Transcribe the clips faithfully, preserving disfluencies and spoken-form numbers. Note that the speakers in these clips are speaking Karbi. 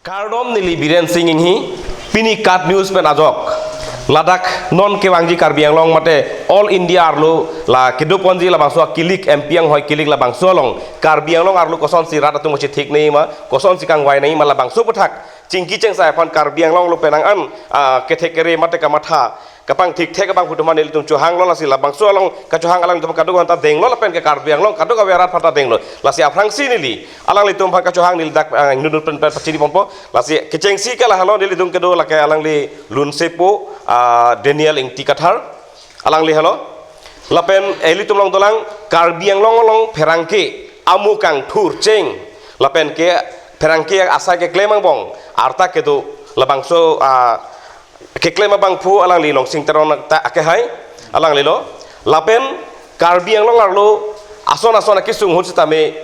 Kardom, neli Biren Singh Inghi, pini KAT News pen ajok. Ladak non kevangji Karbi Anglong mate All India arlo la kedoponji labangso akilik M P anghoi kilik labangso along Karbi Anglong arlo kosonsi rat atum kachethik nangji ma, kosonsi kangvai nangji ma labangso aputhak chingki chengsai aphan Karbi Anglong arlo penang an, ah, kethek kere mate kamatha kapangthik thek abang atum aphan nelitum chohanglo, lasi labangso along kachohang alanglitum kadokave aphanta denglo lapen ke Karbi Anglong kadokave arat aphanta denglo. Lasi aphrangsi neli alanglitum aphan kachohang neli dak, ah, inut pen pen pachini ponpo. Lasi kechengsi ke lahelo, nelitum kedo lake alangli lunsepo, ah, Daniel Ingti Kathar, alangli helo. Lapen ilitum along dolang Karbi Anglong along pherangke amu kangthur cheng lapen ke pherangke asai keklem angbong arta kedo labangso, ah, keklem abangphu alangli Longsing Teron ta akehai, alanglilo. Lapen Karbi Anglong arlo ason ason akesung ahut sitame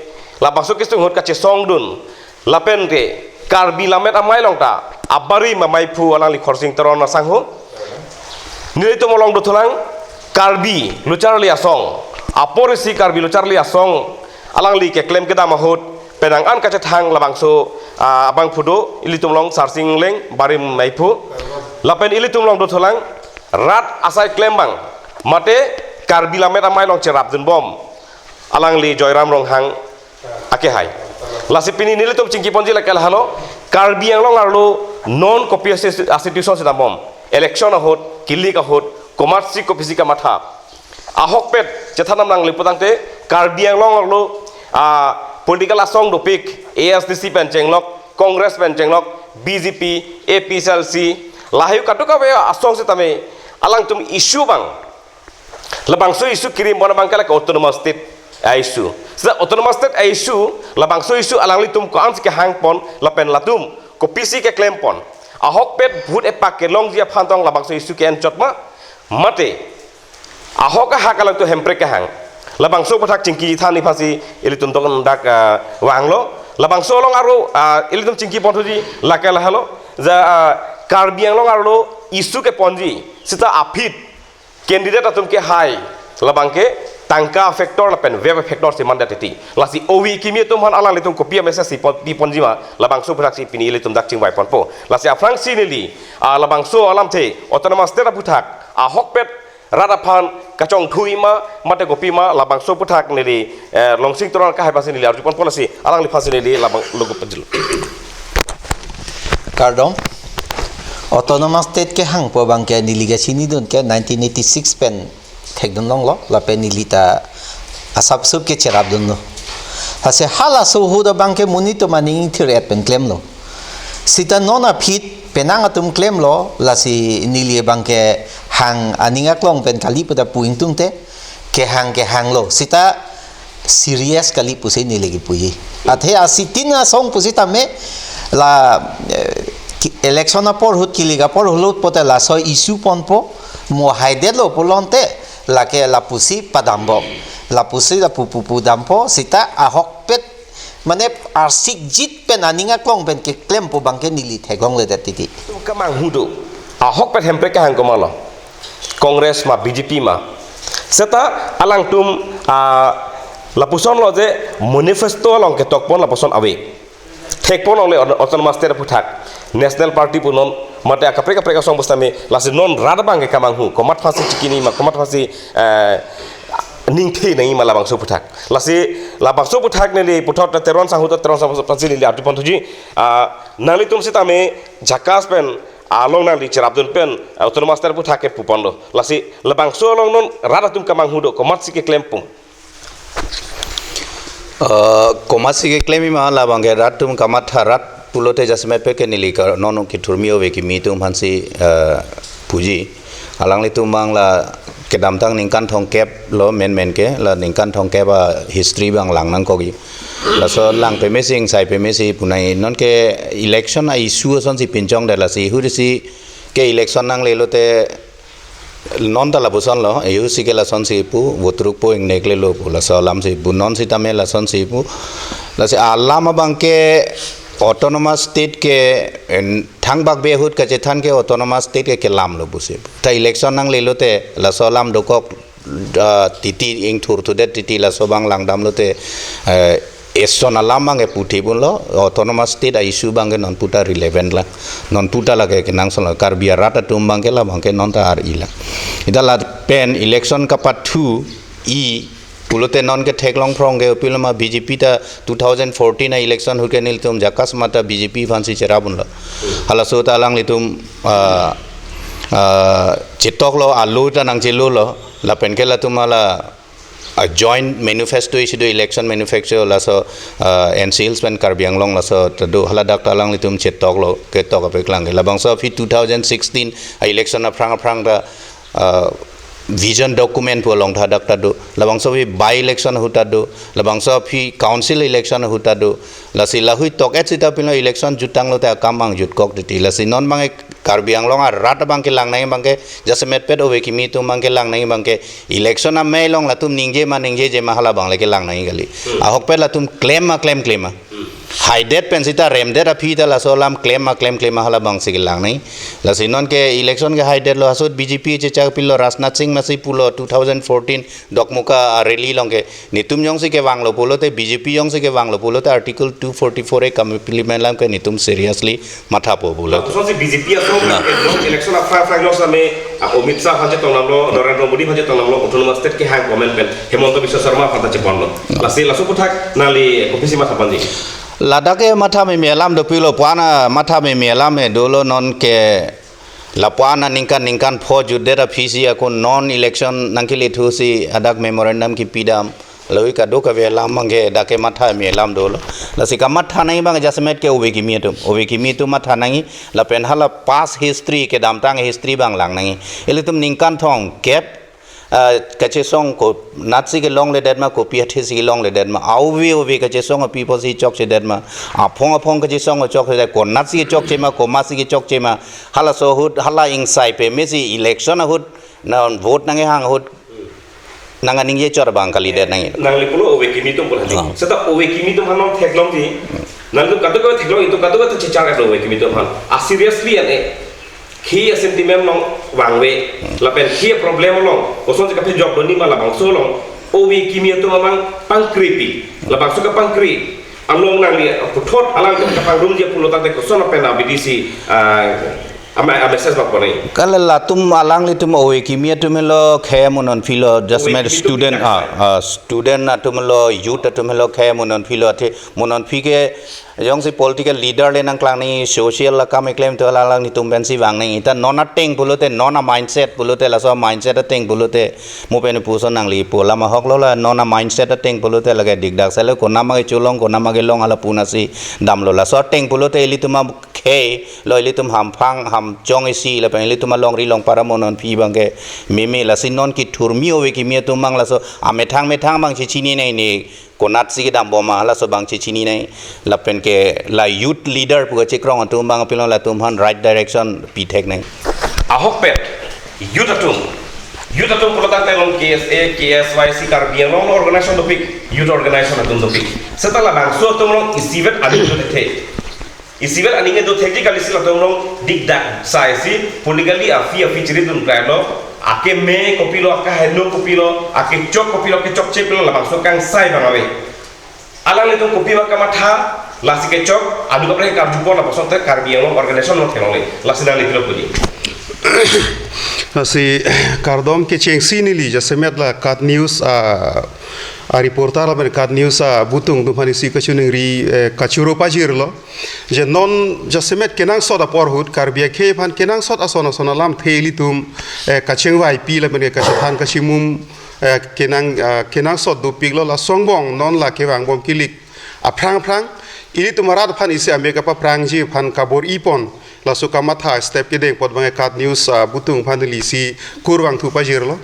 labangso kesung ahut kachesongdun lapen ke Karbi Lammet Amei along ta abarim ameiphu alangli Khorsing Teron asangho. Nelitum along dothulang Karbi Lo Charli Asong, apor isi Karbi Lo Charli Asong alangli keklem kedam ahut penang an kachethang labangso, ah, abangphu do, ilitum along Sarsing Engleng, barim ameiphu. Lapen ilitum along dothulang rat asai klem abang mate Karbi Lammet Amei along cherapdunbom alangli Joyram Ronghang akehai. Lasi pini nelitum chingkiponji lake lahelo, Karbi Anglong arlo non kopi a-, a-situation sitambom, election ahut, kilik ahut, komatsi kopisi kamatha, ahokpet chethan nangji putangte Karbi Anglong arlo, ah, political asong dopik, A S D C pen chenglok, Congress pen chenglok, B J P, A P H L C, lahai kadokave asong sitame alangtum issue abang, labangso issue kirimpon abang ke lake Autonomous State a-issue. Seta Autonomous State a-issue, labangso issue alanglitum ko-ansi kehangpon lapen latum kopisi keklempon, ahokpet vote epak kelongji aphan tong labangso issue ke-enchot ma, mate ahok ahak alangtum hemprek kehang, labangso aputhak chingki than aphansi ilitum tong dak, ah, vanglo. Labangso along arlo, ah, ilitum chingkiponthuji lake lahelo, ja, ah, Karbi Anglong arlo issue keponji seta aphi candidate atum kehai labang ke tangka factor lapen vep factor si mandat titi. Lasi ove kimi atum aphan alanglitum kopi a-message si pon, piponji ma, labangso aputhak si pini ilitum dak chingvaiponpo. Lasi aphrangsi neli, ah, labangso alamthe Autonomous State aputhak ahokpet rat aphan kachongthui ma mate kopi ma, labangso aputhak neli, eh, Longsing Teron akehai aphansi neli arjuponpo, lasi alangliphansi neli labang logo pajil. Kardom. Autonomous State kehangpo abang ke neli kachinidun ke nineteen eighty-six pen thekdun longlo, lapen neli ta asapsup ke cherapdunlo. Lasi halaso ahut abang ke monit atum aning ingthir-et pen klemlo. Seta non aphi penang atum klemlo, lasi neli abang ke hang aning aklong pen kali pu ta pu ingtungte, kehang kehanglo. Seta serious kali pusi neli kipuji. Athe asitin asong pusitame la, eh, ki-, election apor ahut kilik apor ahut pote laso issue ponpo, mo haidetlo pulote lake lapusi padampo. Lapusi lapu pu pu dampo, seta ahokpet mane arsikjit pen aning aklong pen keklempo abang ke neli theklongledet titi. Kamanghu do. Ahokpet hemprek kehang komatlo? Congress ma, B J P ma? Seta alangtum, ah, lapusonlo je manifesto along ketokpon lapuson ave. Thekpon longle Aut-, Autonomous State aputhak. National Party pu non mate akaprek akaprek asong pusitame, lasi non rat abang ke kamanghu, komat aphansi chikini ma, komat aphansi, eh, ningthe nangji ma labangso aputhak. Lasi labangso aputhak neli puthot Teron sanghu ta Teron sanghu aphansi neli arjuponthuji, ah, nanglitum sitame jhakas pen along nangli cherapdun pen, ah, Autonomous State aputhak ke puponlo. Lasi labangso along non rat atum kamanghu do, komatsi keklempo? Eh, komatsi keklem ma labang ke rat atum kamatha, rat pulote jasemet pen ke neli ka non kethurmi ove kimi atum aphansi, eh, puji. Alanglitum abang la kedamtang ningkan thomkep lo menmen ke, la ningkan thomkep a-history abang lang nangkokji. Laso lang pemesi, ingsai pemesi pu nangji. Non ke election a-issue asonsi pinchongdet, lasi ahut isi ke election nanglelote non ta lapusonlo, ahut isi ke lasonsi pu, vote rukpo, ingneklelo pu, laso alamsi pu, non sitame lasonsi pu. Lasi alam abang ke Autonomous State ke, en, thangbak be ahut kachethan ke Autonomous State ke kelamlo pusi pu. Ta election nanglelote laso alam dokok, ah, titi ingthurthudet titi laso abang langdamlote, eh, eson alam abangke puthip unlo, autonomous state a-issue abangke non puta relevant lang, non puta lake kenangsot lang, Karbi arat atum abangke labangke non ta ar-i lang. Ita lapen election kapathu-i pulote non ke theklong phrong ke upiloma B J P ta two thousand fourteen a-election ahut ke nelitum jakas mata B J P aphansi cherap unlo. Halaso ta alanglitum, ah, ah, chetoklo, alo ta nangchelolo, lapen ke latum hala a-joint manifesto isi do, election manifesto laso, ah, N C Hills pen Karbi Anglong laso ta do, haladak ta alanglitum chetoklo, ketok apeklang ke. Labangso aphi two thousand sixteen a-election aphrang aphrang ta, ah, vision document pu along ta hadak ta do. Labangso aphi by-election ahut ta do. Labangso aphi council election ahut ta do. Lasi lahui tok-et sita pilo election jutanglo te akam abang jutkok titi. Lasi non abangke Karbi Anglong arat abangke lang nangji abangke, jasemet pet ove kimi atum abangke lang nangji abangke, election amei along latum ningje ma ningjeje ma halabang le kelang nangji kali. Hmm. Ahokpet latum klem ma klem klem ma. Hmm. Haidet pen sita remdet aphi ta laso alam klem ma klem klem ma halabangsi kelang nangji. Lasi non ke election ke haidetlo, ahut B J P chechak pilo, Rajnath Singh masi pulo two thousand fourteen Dokmoka a-rally along ke, netum jongsi kevanglo pulote, B J P jongsi kevanglo pulote, Article two forty-four A ka-implement alam ke netum seriously mathapo pulo. Lapuson si B J P aso Na. Election aphrang aphrang jongsi ame, ah, Amit Shah aphan chetong damlo, Narendra Modi aphan chetong damlo, Autonomous State kehang komat pen, Himanta Biswa Sarma aphan ta cheponlo. Lasi laso aputhak nangli kopisi matha ponji? Ladak ke matha meme alam dopiklo, puan a matha meme alam he dolo, non ke lapuan aningkan ningkan pho jutdet aphisi ako non election nangkelethusi hadak memorandum kipidam. Lahui kadokave alam abangke dak ke matha meme alam dolo. Lasi kamatha nangji abang jasemet ke ove kimi atum. Ove kimi atum matha nangji, lapen hala past history, kedamtang history abang lang nangji. Ilitum ningkan thomkep, ah, kachesong konatsi kelongledet ma, kopi athesi kelongledet ma, ove ove kachesong api apotsi chokchedet ma, aphong aphong kachesong chokchedet, konatsi kechokche ma, komatsi kechokche ma, halaso ahut, hala ingsai pemesi election ahut, non vote nanghang ahut, nang aningje chor abang kalidet nangji. Nangli pulo ove kimi atum pulo hadi. Ah. Seta ove kimi atum aphan non theklongji. Nangtum kadokave theklong, itum kadokave ta chechak-etlo ove kimi atum aphan. A-seriously an e. Khei a-sentiment along vangve. Hmm. Lapen khei a-problem along, kosonsi kaphejok doni ma labangso along, ove kimi atum abang pangkrepi. Labangso kapangkre along nangli puthot alang kapangrum je pulo tangte koson apen abidi si, ah, ama, a-message bak pon nangji? Kali latum alanglitum ove kimi atum helo khei mo non philo, just Ove mere kimi atum student, kita ah, ah, student atum helo, youth atum helo khei mo non philo, athe mo non phi ke jongsi political leader le nangklang nangji, social akam keklem atum alanglitum pensi vang nangji. Ta non ateng pulote, non a-mindset pulote, laso a-mindset ateng pulote, mo pen puson nangli pu alam ahoklo, la non a-mindset ateng pulote lake dikdak selo, konat ma kecholong, konat ma kelong, hala punasi damlo. Laso ateng pulote ilitum akhei lo, ilitum hamphang hamchong isi lapen ilitum alongri longpar a mo non phi abangke meme, lasi non kethurmi ove kimi atum abang laso amethang methang abang chechini nangji, konatsi kedambom ma, laso abang chechini nangji. Lapen ke la youth leader pu kachekrong atum abang apilo, latum aphan right direction pithek nangji. Ahokpet, youth atum. Youth atum pulo tangte along K S A, K S Y C, Karbi Anglong organization dopik, youth organization atum dopik. Seta labangso atum along isivet aning dothekthe. Isivet aning dothekji kali, si latum along dikdak sai si, politically aphi aphi chiridun krai lo, akeme kopilo, akeheno kopilo, akechok kopilo, kechokche kopilo, labangso kangsai abang ave. Alanglitum kopi abang kamatha, lasi kechok, adu kaprek karju pon, lapuson te Karbi Anglong organization along theklongle, lasi nangli pilo puji. Lasi kardom kechengsi neli jasemet la KAT News a, a-reporter lapen KAT News abutung atum aphan isi kachiningri, eh, kachoro pajirlo. Je non jasemet kenangsot apor ahut Karbi akhei aphan kenangsot ason ason alamthe ilitum, eh, kachingvaipi lapen ke kachethan kachimum, eh, kenang, eh, kenangsot dopiklo, laso angbong non la kevangbom kilik aphrang aphrang ilitum arat aphan isi ame kapaprangji aphan kabor-i pon, laso kamatha step kedeng apot abangke KAT News, ah, abutung aphan neli isi kurvangthu pajirlo.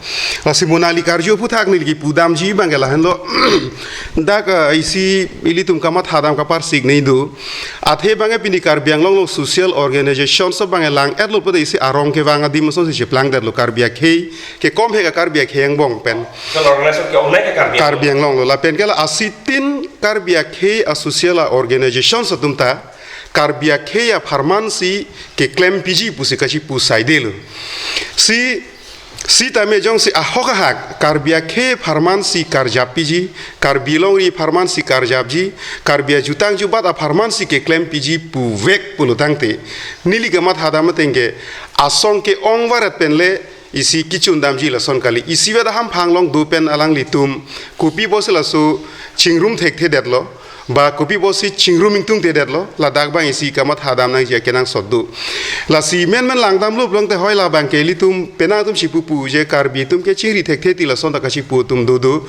Lasi mo nangli karju aphuthak neli kipudamji abangke lahenlo. Dak, ah, isi ilitum kamatha dam kaparsik nangji do. Athe abangke pini Karbi Anglong along social organization so abangke lang-etlo pulote isi arong kevang adim asonsi cheplangdetlo, Karbi akhei kekom he ka Karbi akhei angbong pen. Social organization ke-ongnei ke Karbi Karbi Anglong lo, lapen ke la asitin Karbi akhei a-social a-organization atum ta Karbi akhei apharman si keklem piji pusi kachipu saidelo. Si Sitame jongsi ahok ahak Karbi akhei apharman si karjap piji, Karbi longri apharman si karjapji, Karbi ajutang jubat apharman si keklem piji puvek pulo tangte, neli kamathadam ateng ke asong ke-ong varet pen le isi kechun damji lason kali. Isi veda hamphang along do pen alanglitum kopi pusi laso chingrum thekthedetlo, ba kopi pusi chingrum ingtungthedetlo, ladak abang isi kamathadam nangji akenangsot do. Lasi menmen langdamlo pulo tangte hoi labang ke ilitum penang atum si pupu je Karbi atum ke chingri thekthe ti lason ta kachipu atum dodo.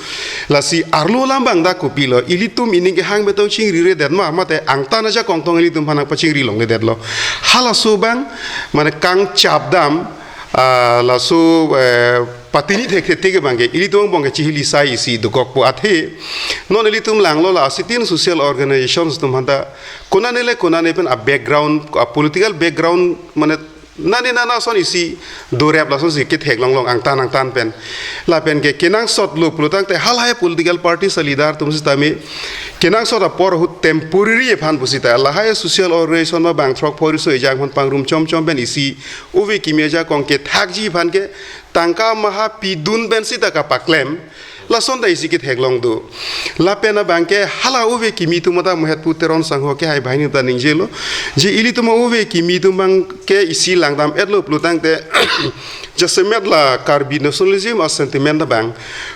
Lasi arlo alam abang dak kopilo, ilitum ining kehang betong chingriredet ma, mate angtan ajakong tong ilitum aphan nangpachingri longledetlo. Halaso abang, mane kangchap dam, ah, laso, eh, patini thekthe abang ke ilitum angbong ke chihili sai isi dokokpo athe. Non ilitum langlo la asitin social organizations atum aphanta konane le konane pen a-background, a-political background, mane nane nana ason isi dorep lason si kethek longlong angtan angtan pen. Lapen ke kenangsotlo pulo tangte halahai political party sa leader atum sitame kenangsot apor ahut temporary aphan pusita lahai social organization ma bang throk phoriso ejang aphan pangrum chomchom pen isi ove kimi ajakong kethakji aphan ke tangka maha pidun pen sita kapaklem. Lason ta isi kethek long do. Lapen abang ke hala ove kimi atum ta Muhetpu Teron sangho ke hai banghini ta ningjelo. Je ilitum ove kimi atum abang ke isi langdam-etlo pulo tangte jasemet la Karbi nationalism a-sentiment abang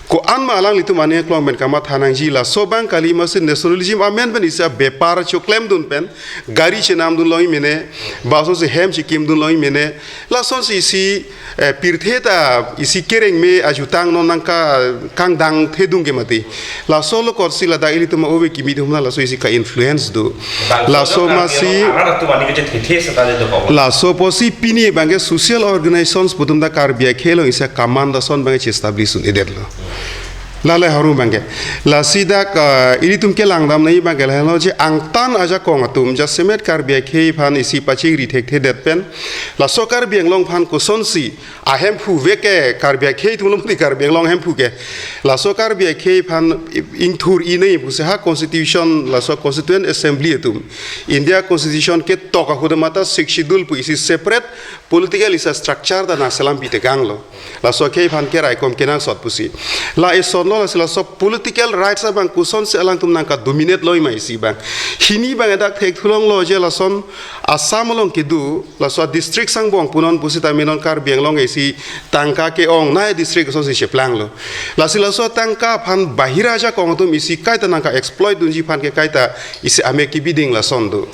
ko-an ma alanglitum ani aklong pen kamatha nangji, laso abang kali masi nationalism amen pen isi abepar choklemdun pen gari chenamdun longji mene, ba asonsi hem chekimdun longji mene, lasonsi isi, eh, pirthe ta isi kereng me ajutang non nangka kangdang thedung ke mati. Laso along korsi ladak ilitum ove kimi atum na laso isi ka-influence do. Bang Laso sono masi Karbi along arat atum ani kecil thethe seta je dokok. Laso pusi pini abang ke social organizations pu atum ta Karbi akhei along isi command ason abang ke establish un-edetlo. Lale haru abang ke. Lasi dak, ah, ilitum kelangdam nangji abang ke lahelo je angtan ajakong atum jasemet Karbi akhei aphan isi pachingri thekthedet pen. Laso Karbi Anglong aphan kosonsi ahemphu vek ke Karbi akhei atum lo mati Karbi Anglong ahemphu ke. Laso Karbi akhei aphan ingthur-i nangji pusi ha constitution laso Constituent Assembly atum India Constitution ketok ahut mata Sixth Schedule pu isi separate political isi structure ta nangselam pitekanglo. Laso akhei aphan keraikom kenangsot pusi. La isonlo lasi laso political rights abang kosonsi alangtum nangka-dominate longji ma isi abang. Hini abang dak thekthulonglo je lason Assam along kedo, laso district sangbong punon pusitame non Karbi Anglong isi tangka ke-ong nai district asonsi cheplanglo. Lasi laso tangka aphan bahira ajakong atum isi kaita nangka-exploit dunji aphan ke kaita isi amek kebiding lason do.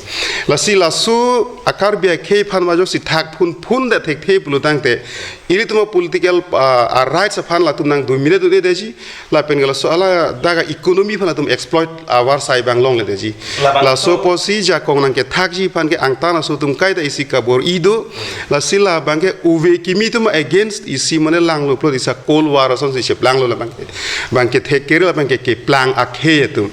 Lasi laso a-Karbi akhei aphan majok si thak phun phun det thekthe pulo tangte ilitum a-political, ah, a-rights aphan latum nang-dominate un-edetji, lapen ke laso hala dak a-economy aphan latum exploit avarsai abang longledetji. Labang Laso to pusi jakong nangkethakji aphan ke angtan aso atum kaita isi kabor-i do. Lasi labang ke ove kimi atum against isi mane langlo plot isi a-cold war asonsi cheplanglo labang ke. Abang ke thek kere labang ke keplang akhei atum.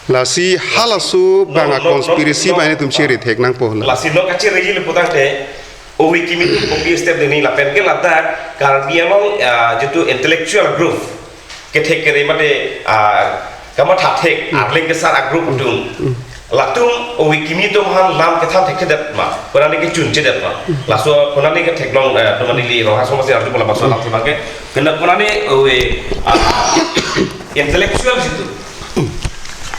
Lasi halaso abang No, no, no, a-conspiracy no. abang ilitum chiri thek nangpo na. Lasi non kachireji le pu tangte ove kimi atum kopi step dengni lapen ke ladak Karbi Anglong, ah, jitu intellectual group kethek kere mate, ah, kamatha thek, Mm. arleng kesar a-group atum. Mm. Latum ove kimi atum aphan lam kethan thekthedet ma. Konane kechunchedet ma. Mm. Laso konane ketheklong, eh, atum ani li roha somasi arju pola bakso Mm. alam abang ke. Kena konane ove, ah, intellectual jitu.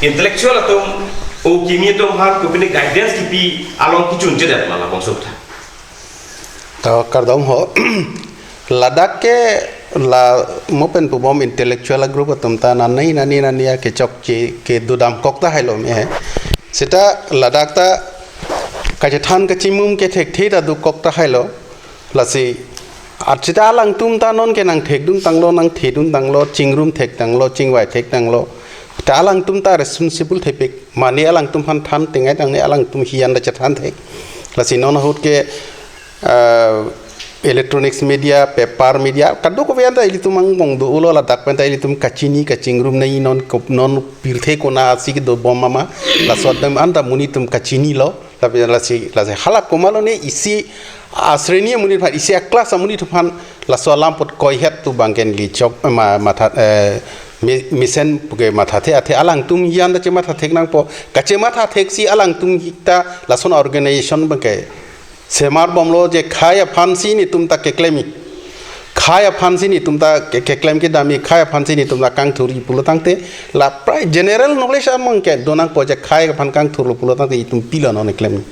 Intellectual atum ove kimi atum aphan kopine guidance kipi along kechunchedet ma labangso tha. To kardom ho. Ladak ke la mo pen pubom intellectual group atum ta nani nani nani akechokche kedodam kok tahai lo me. Seta ladak ta kachethan kachimum kethekthe ta dokok tahai lo. Lasi at seta alangtum ta non ke nangthekdun tanglo, nangthedun tanglo, chingrum thektanglo, chingvai thektanglo. Ta alangtum ta responsible thepik. Mane alangtum aphan than tengai tangte alangtum hiyan ta chethan thek. Lasi non ahut ke, ah, electronics media, paper media, kadokave anta ilitum angbong do-olo ladak penta ilitum kachini kachingrum nangji non kop-, non pirthe konatsi kedo bom mama, laso atum anta monit atum kachinilo, tapi lasi, lasi hala komatlo ne isi asreni amonit aphan, isi a-class amonit aphan, laso alam apot koihet tu abang ke neli chok, eh, ma-, matha, eh, mi-, mesen puke mathathe athe alangtum hiyan ta chematha thek nangpo, kachematha theksi alangtum hikta lason organization abang ke semar bomlo je khei aphansi netum ta keklemji. khei aphan si netum ta ke-, keklem kedam-i, khei aphan si netum ta kangthur-i pulo tangte, la prai general knowledge among ke donang project khei aphan kangthurlo pulo tangte itum pilo non klem.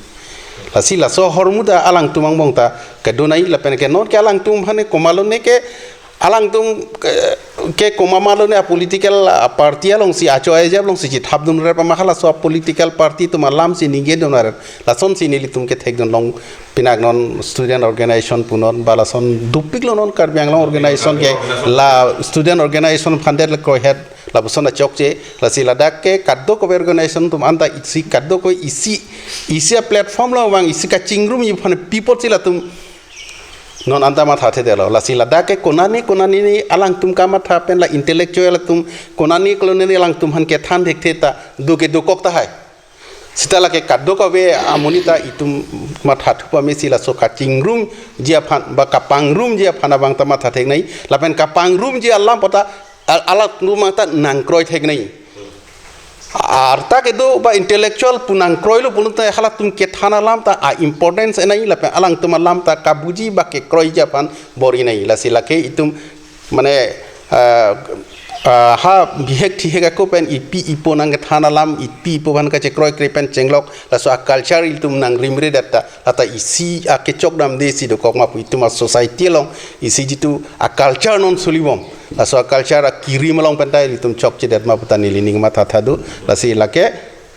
Lasi laso ahormu ta alangtum angbong ta kedo nai lapen ke non ke alangtum aphan ke komatlo ne ke alangtum ke, ke komat matlo ne a political, a party along si acho ajab along si chithap dun rep ama halaso a political party atum alam si ningje dun rep. Lason si nelitum ke thekdun long pinak non student organization punon ba lason dopiklo non Karbi Anglong organization ke la student organization aphan det le kroihet lapuson achokche lasi ladak ke kadokave organization atum anta isi kadokave isi isi a platform lo vang isi kachingrum-i aphan pi apotsi latum non anta mathathe detlo lasi ladak ke konane konane ni alangtum kamatha pen la intellectual atum konane konane ni alangtum aphan kethan thekthe ta do ke dokok tahai. Sita lake kadokave amonit ta itum mathathu pame si laso kachingrumji aphan ba kapangrumji aphan abang ta matha theknei lapen kapangrumji alam pota al-, alangtum ta nangkroi theknei. Arta kedo ba intellectual pu nangkroilo pulote halatum kethan alam ta a importance enai lapen alangtum alam ta kabuji ba kekroiji aphan bor-i nai lasi lake itum mane, ah, ah, ha bihek thihek ako pen ipi ipo nangkethan alam ipi ipo aphan kachekroi kre pen chenglok laso a culture itum nangrimri det ta lata isi akechok damde si dokok ma pu itum a society along isi jitu a culture non solibom. Laso a culture a kirim along pen ta ilitum chokchedet ma pu ta neli ning mathatha do. Lasi lake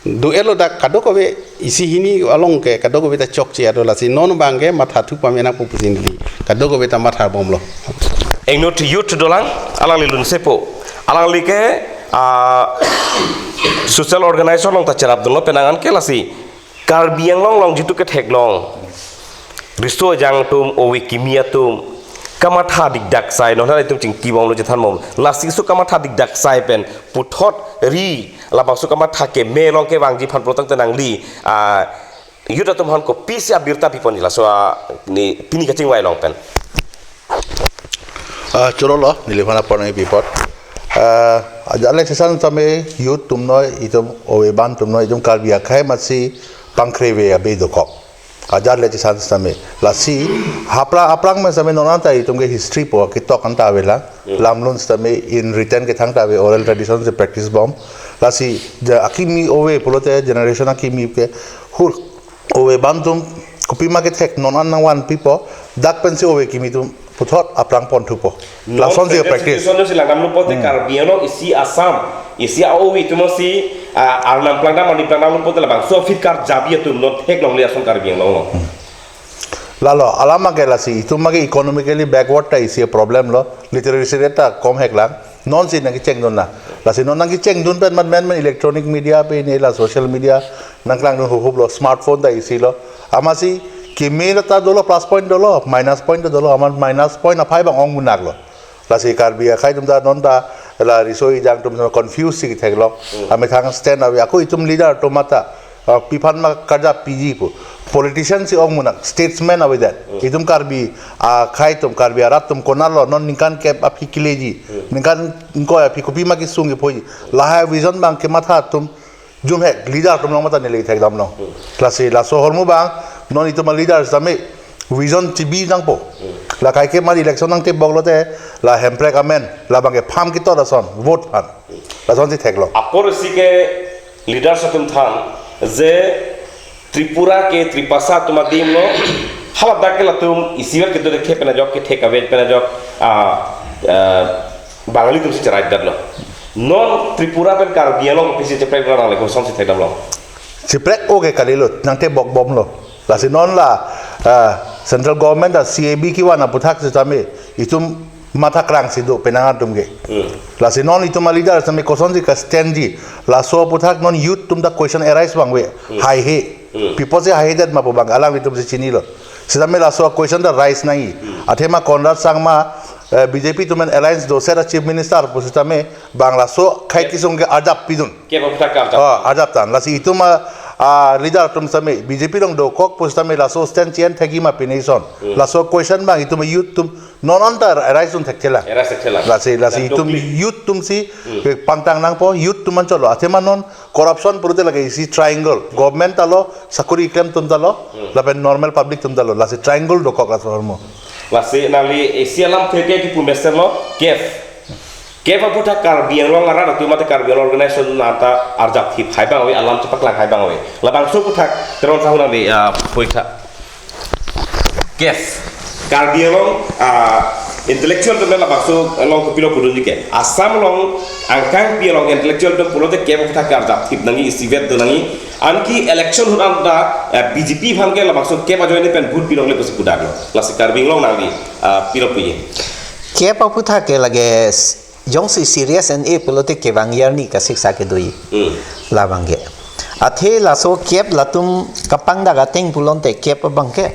do-etlo dak kadokave isi hini along ke kadokave ta chokche ado lasi non abang ke mathathu pame nangpo pusi neli kadokave ta mathabomlo. Inut youth dolang, alangli lunsepo. Alangli ke, ah, social organization along ta cherapdunlo penang an ke lasi Karbi Anglong along jitu ketheklong riso ejang atum, ove kimi atum kamatha dikdak sai, non hana itum chingkibomlo chethanbom. Lasi su kamatha dikdak sai pen puthot ri labangso kamatha keme along kevangji aphan pulo tangte nangli, ah, youth atum aphan kopisi abirta piponji laso, ah, ni pini kachingvai along pen. Ah, chorolo, neliphan apor nangpi apot. Ah, ajat le chesan tame youth atum noi, itum ove bang atum noi, itum Karbi akhei amatsi pangkre ave abe dokok. Ajat le chesan tame. Lasi, hapra aphrang me tame non anta itum ke history po ketok anta avelang. Hmm. Lamlun tame in written kethang ta ave oral tradition si practice bom. Lasi, ja akimi ove pulote generation akimi ke hur ove bang atum kopima kethek non an nangvanpipo, dak pensi ove kimi atum puthot aphrang ponthupo. Non lason si practice practice. Solution si langdamlo pulote Hmm. Karbi Anglong isi Assam, isi a-ove atum si, ah, Arnam plangdam, Arni plangdamlo pulote labangso aphi karjabi atum non theklongle ason Karbi Anglong along. Hmm. Lalo, alam ake lasi, itum ake economically backward ta isi problem lo, literacy rate ta komheklang. Non si nangkechengdun na. Lasi non nangkechengdun pen mat men men electronic media pen ne la social media nangklangdun huhup lo, smartphone ta isi lo. Amatsi keme ta dolo, plus point dolo, minus point ta dolo, amat minus point aphai abang ong munak lo. Lasi Karbi akhei atum ta non ta la riso ejang atum ta confuse si theklong. Hmm. Amethang stand ave ako itum leader atum mata ah, pi aphan ma karjap piji pu. Politician si ong munak, statesman avedet. Hmm. Itum Karbi, ah, akhei atum, Karbi arat atum konatlo, non ningkan kep aphi keleji. Hmm. Ningkan ingkoi aphi kopima kesung kephoji. Lahai vision abang kematha atum jumhek, leader atum along mata neli thekdamlong. Hmm. Lasi, laso ahormu abang, non itum a leader tame, vision chibi nangpo. Hmm. La kaike mar election nangtebok lote, la hemprek amen, labang ke pham ketot ason, vote aphan. Lason si theklong. Apor isi ke leaders atum than je Tripura ke Tripasa atum adim lo, haladak ke latum isivet kedo dekhe pen ajok kethek ave pen ajok, ah, ah, Bangali atum si cherai detlo. Non Tripura pen Karbi Anglong pisi cheprek nangle koson si thekdamlong. Cheprek-o ke kalilo, nangtebok bomlo. Lasi non la, ah, central government a C A B kevan aputhak sitame itum mathakrang si do penang atum ke. Hmm. Lasi non itum a leader tame kosonsi ka-stand ji. Laso aputhak non youth atum ta question arise abang ave. Hmm. Haihe. Hmm. Pi apotsi haihedet ma pu abang alanglitum si chinilo. Sitame laso question ta rise nangji. Hmm. Athema Conrad Sangma, eh, B J P atum pen alliance doset a chief minister pusitame abang laso akhei, yep, kesung ke arjap pidun. Ke bang puthak arjap. Ah, arjap tan. Lasi itum a, ah, leader atum tame B J P along dokok pusitame laso stand chi-en thekji ma pine ison. Hmm. Laso question abang itum youth atum non anta arise dun thekthelang. Arise thekthelang. Lasi, lasi itum dokli. Youth atum si, hmm, pangtang nangpo, youth atum anchotlo. Athema non corruption pulote lake isi triangle. Government ta lo, sakori klem atum ta lo, hmm, lapen normal public atum ta lo. Lasi triangle dokok laso ahormu. Lasi nangli isi alam theke kipu mesenlo, CAPE. CAPE aphuthak Karbi Anglong arat atum mate Karbi Anglong organization nata arjap thip hai abang ave, alam chepaklang hai abang ave. Labangso aphuthak Teron sahu nangli, ah, puitha. CAPE. Karbi Anglong, ah, intellectual atum labangso along kopilo pudunji ke. Assam along angkangpi along intellectual atum pulote CAPE aphuthak arjap thip nangji, isivet do nangji. Anke election ahut anta, eh, BJP aphan ke labangso CAPE ajoine pen vote pilongle pusi pudaklo. Lasi Karbi Anglong nangli, ah, pilo puji. CAPE aphuthak ke lake s-, jongsi serious an-e pulote kevang arni kasiksak kedoji. Hmm. Labang ke. Athe laso CAPE latum kapangdak ateng pulote CAPE abang ke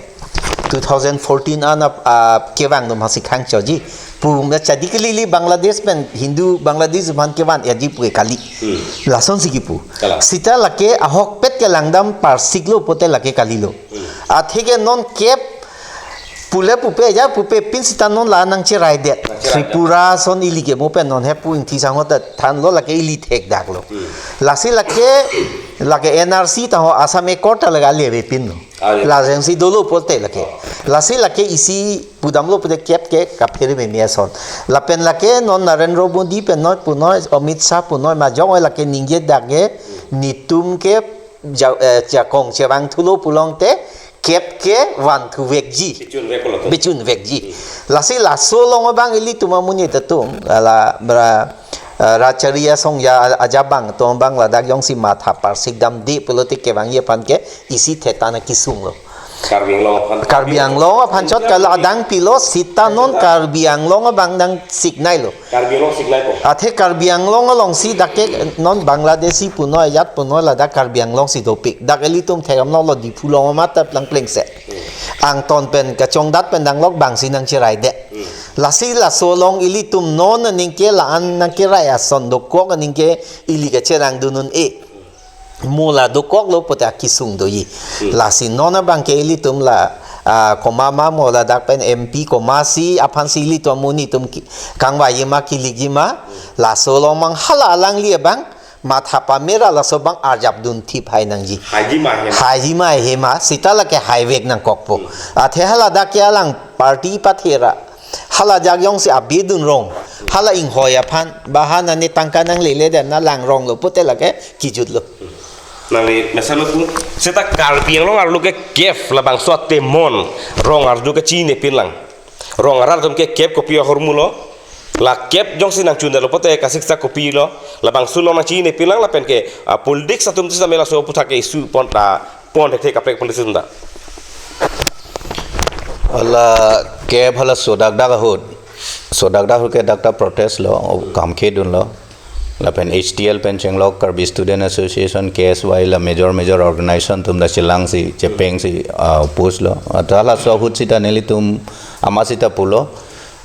two thousand fourteen an ap-, ah, kevang atum hasi khangchoji. Pu me chadi kelili Bangladesh pen Hindu Bangladesh aphan kevan yaji pu kali. Hmm. Lasonsi kipu. Kalang. Sita lake ahokpet ke langdam parsiklo pote lake kalilo. Hmm. Athe ke non CAPE pule pupe ja pupe pin sita non la nangcheraidet. Nangcheraidet. Tripura ason ili ke mo pen non he pu Ingti Sangho ta thanlo lake ili thekdaklo. Hmm. Lasi lake, lake NRC ta ho Assam Accord ta lake ale avepinlo. Ale. Lajengsi dolo pote lake. Oh. Lasi lake isi pudamlo pote CAPE ke kaphere meme ason. Lapen lake non Narendra Modi pen noi punoi Amit Shah punoi majok oi lake ningjedak ke netum ke ja-, eh, jakong chevang thulo pulote CAPE ke van thuvekji. Bechun veklo to. Bechun vekji. Hmm. Lasi laso along abang ilitum amonit atum, ala bra, eh, Rachari Asong ja ajabang atum abang ladak jongsi matha parsik damde pulote kevangji aphan ke isi thetan akesunglo. Karbi Anglong aphan. Karbi Anglong aphan chot kala adang pilo sita non Karbi Anglong abang nangsiknailo. Karbi Anglong siknaipo. Athe Karbi Anglong alongsi dak ke non Bangladeshi punoi ajat punoi ladak Karbi Anglongsi dopik. Dak ilitum thekdamlo Diphu along amat ta plangplengse. Hmm. Angton pen kachongdat pen danglok abangsi nangcheraidet. Hmm. Lasi laso along ilitum non aning ke la-an nangkerai ason dokok aning ke ili kacherang dun un-e. Mo la dokoklo pote akesung doji. Hmm. Lasi non abang ke ilitum la, ah, komat ma mo ladak pen MP komatsi aphansi ilitum amonit atum ki-, kangvaiji ma kilikji ma, laso along abang hala alangli abang matha pamera laso abang arjap dun thip hai nangji. Haiji ma he ma. Haiji ma he ma, sita lake haivek nangkokpo. Hmm. Athe hala dak ke alang party pathera. Hala jak jongsi abi dun rong. Hala inghoi aphan. Ba ha nani tangka nanglele dan na lang ronglo pote lake kijutlo. Nangli mesenlo pu. Seta Karbi Anglong arlo ke CAPE labangso atemon. Rong arlo ke chinine pinlang. Rong arat atum ke CAPE kopi ahormulo. La CAPE jongsi nangchundetlo pote kasiksak kopilo. Labangso along nangchinine pinlang lapen ke, ah, politics atum sita mela so aphuthak ke issue pon ta pon thekthe kaprek politics atum ta. Hala CAPE hala sodakdak ahut. Sodakdak ahut ke dak ta protest lo, kam kedunlo. Lapen HTL pen chenglok Karbi Student Association, KSY la major major organization atum ta chelangsi, chepengsi, ah, oppose lo. Ata laso ahut sita nelitum amat sita pulo.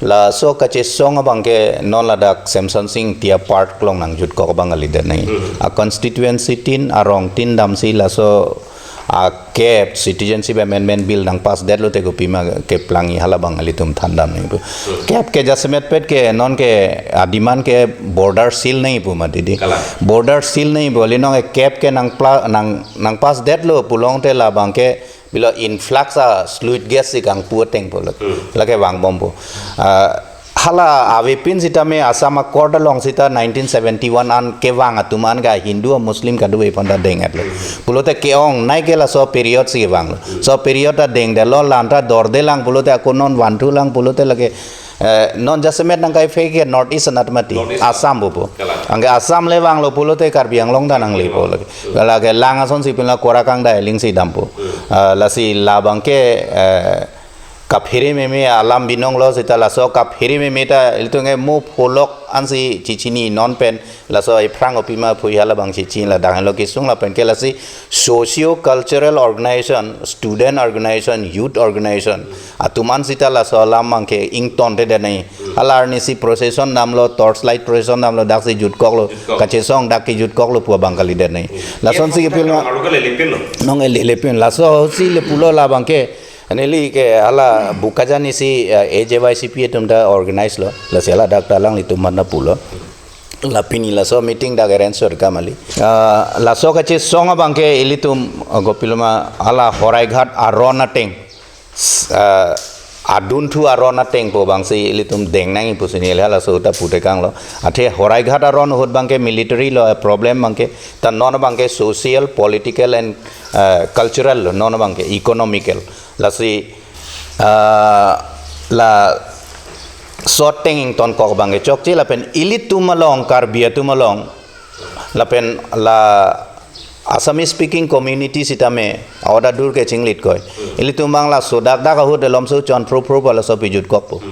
Laso kachesong abang ke non ladak Semson Sing Ingti apark along nangjutkok abang kalidet nangji. Hmm. A constituency tin, arong tin damsi laso a CAPE Citizenship Amendment Bill nangpassdetlo te kopima keplangji hala abang ilitum thandam nangji pu. Hmm. CAPE ke jasemet pet ke non ke a demand ke border seal nangji pu mati di. Kalang. Border seal nangji pu, ili non ke CAPE ke nangpla-, nang, nangpassdetlo pulote labang ke bilo influx a sluice gate si kangpu ateng pulo. Hmm. Lake vangbompo. Ah, hala avepin sitame Assam Accord along sita nineteen seventy-one an kevang atum an ke Hindu Muslim kadokave aphan ta deng-etlo. Hmm. Pulote ke-ongnei ke laso period si vanglo. Hmm. So period ta dengdetlo, la-an ta dordelang pulote ako non vanthulang pulote lake Eh, non jasemet nangkai fake ke North East anat mati. North East. Assam pupo. Kalang. Anke Assam le vanglo pulote Karbi Anglong ta nanglepo lake. Hmm. Lake lang asonsi pinla korakang da elingsi dampo. Hmm. Ah, lasi labang ke, eh, kaphere meme alam binonglo sita laso kaphere meme ta ilitum ke mo pholok ansi chichini non pen laso ephrang opima phui hala abang chichi ladak henlo kesung lapen ke lasi socio cultural organization, student organization, youth organization atum an sita laso alam abang ke ingtontedet nangji. Hala arnisi procession damlo, torchlight procession damlo, daksi jutkoklo, jutkok. Kachesong dak kejutkoklo pu abang kalidet nangji. Hmm. Lasonsi kepil ma. Alo ke lelipin lo. Non ke lelipin. Laso si le pulo labang ke. Neli ke hala Bokajan isi, eh, A J Y C P atum ta organize lo. Lasi hala dak ta alanglitum mana pulo. La pini laso meeting dak arrange sor kamali. Ah, laso kachesong abang ke ilitum, ah, kopiloma hala Horaighat aron ateng. S-, ah, Adunthu aron atengpo abangsi ilitum deng nangji pusi neli halaso ta putekanglo. Athe Horaighat aron ahut abangke military lo problem abangke, ta non abangke social, political and, eh, cultural lo, non abangke economical. Lasi, ah, laso ateng ingtonkok abangke chokche lapen ilitum along, Karbi atum along, lapen la Assamese speaking community sitame aoda dur ke chinglit koi. Ilitum abang laso dakdak ahut alomso chonphrophro pa laso pi jutkokpo.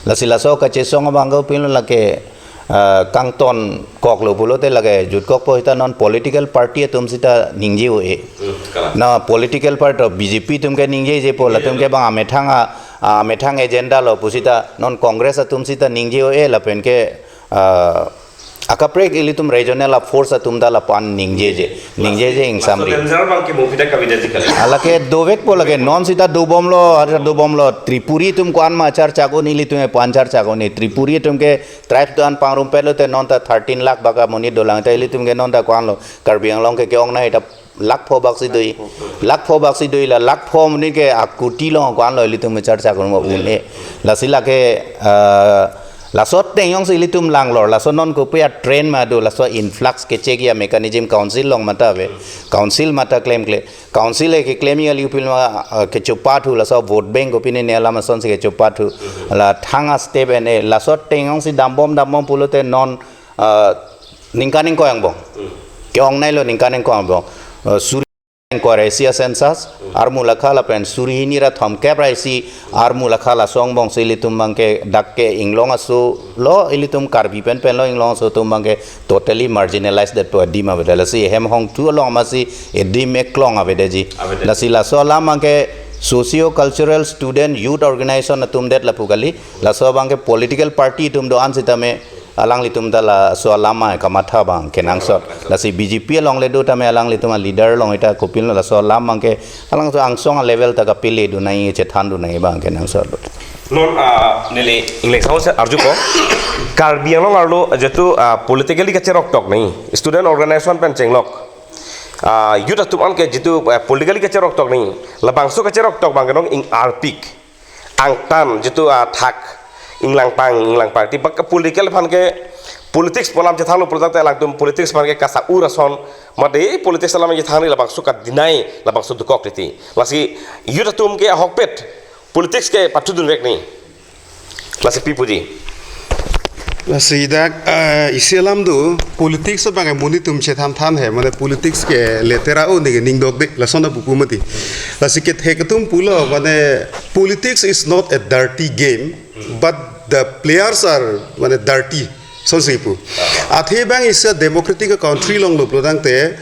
Lasi laso kachesong abang ke pilo lake, ah, kangtonkoklo pulote lake jutkokpo, sita non political party atum sita ningje-o-e. Hmm, kalang. Na political party B J P atum ke ningjejepo, latum ke bang amethang a, amethang agenda lo pu sita non Congress atum sita ningje-o-e lapen ke, ah, akaprek ilitum regional a force atum ta lapu-an ningjeje, ningjeje ingsamri. Laso danger abangke mo pita kavedet ji kali. Alake dovekpo lake, non sita dobomlo, ada dobomlo. Tripuri atum ko-an ma charchak un, ilitum epu-an charchak un. Tripuri atum ke tribes do-an pangrumpetlo te non ta thirteen lakh baka monit dolang te ilitum ke non ta ko-anlo. Karbi Anglong ke ke-ongnei ta lakh pho baksi dui. Lakh pho baksi dui la, lakh pho monit ke akuti along ko-anlo ilitum charchak un ma un-e. Lasi lake, ah, laso ateng jongsi ilitum langlor, laso non kopi a trend ma do, laso influx kechekji a mechanism council along mata ave. Council mata klemkle. Council ke klemji kali pilo ma, ah, kechopat thu laso vote bank kopine ne alam asonsi kechopat thu. La thang a step ene, laso ateng jongsi dambom dambom pulote non, ah, ningkan ingkoi angbong. Ke-ongneilo ningkan ingkoi angbong. Ah, suri ingkoi ra isi a census, armu lakha lapen suri hini ra thomkep ra isi armu lakha laso angbongsi ilitum abangke dak ke inglong aso lo, ilitum Karbi pen pen lo, inglong aso atum abangke totally marginalized detpo, adim avedet. Lasi hem hongthu along masi adim eklong avedetji. Avedet. Lasi laso alam abangke socio cultural student youth organization atum det lapu kali. Laso abangke political party atum do-an sitame alanglitum ta laso alam ma kamatha abang kenangsot. Lasi B J P along le do tame alanglitum a leader along ita kopilo laso alam abangke alangtum angsong a level ta kapele do nangji, chethan do nangji abang kenangsot. Non, ah, neli ingleng sawo se arjupo. Karbi Anglong arlo jitu, ah, politically kacheroktok nangji. Student organization pen chenglok. Ah, youth atum an ke jitu, ah, politically kacheroktok nangji. Labangso kacheroktok abangke non ing arpik. Angtan jitu athak inglangpang, inglangpang. Ti bak political aphan ke, politics pu alam chethanlo pulo tangte alangtum politics aphan ke kasa-ur ason. Mate politics alam chethanri labangso ka-deny, labangso dokok titi. Lasi youth atum ke ahokpet politics ke pathudunvek nangji. Lasi pi puji. Lasi dak, eh, isi alam do, politics abang monit atum chethan than he, mane politics ke letera o neke ning dokde, lason apupu mati. Lasi kethek atum pulo, mane politics is not a dirty game, but the players are, mane, dirty. Sonsi pu. Athe abang isi a democratic country along lo pulo tangte,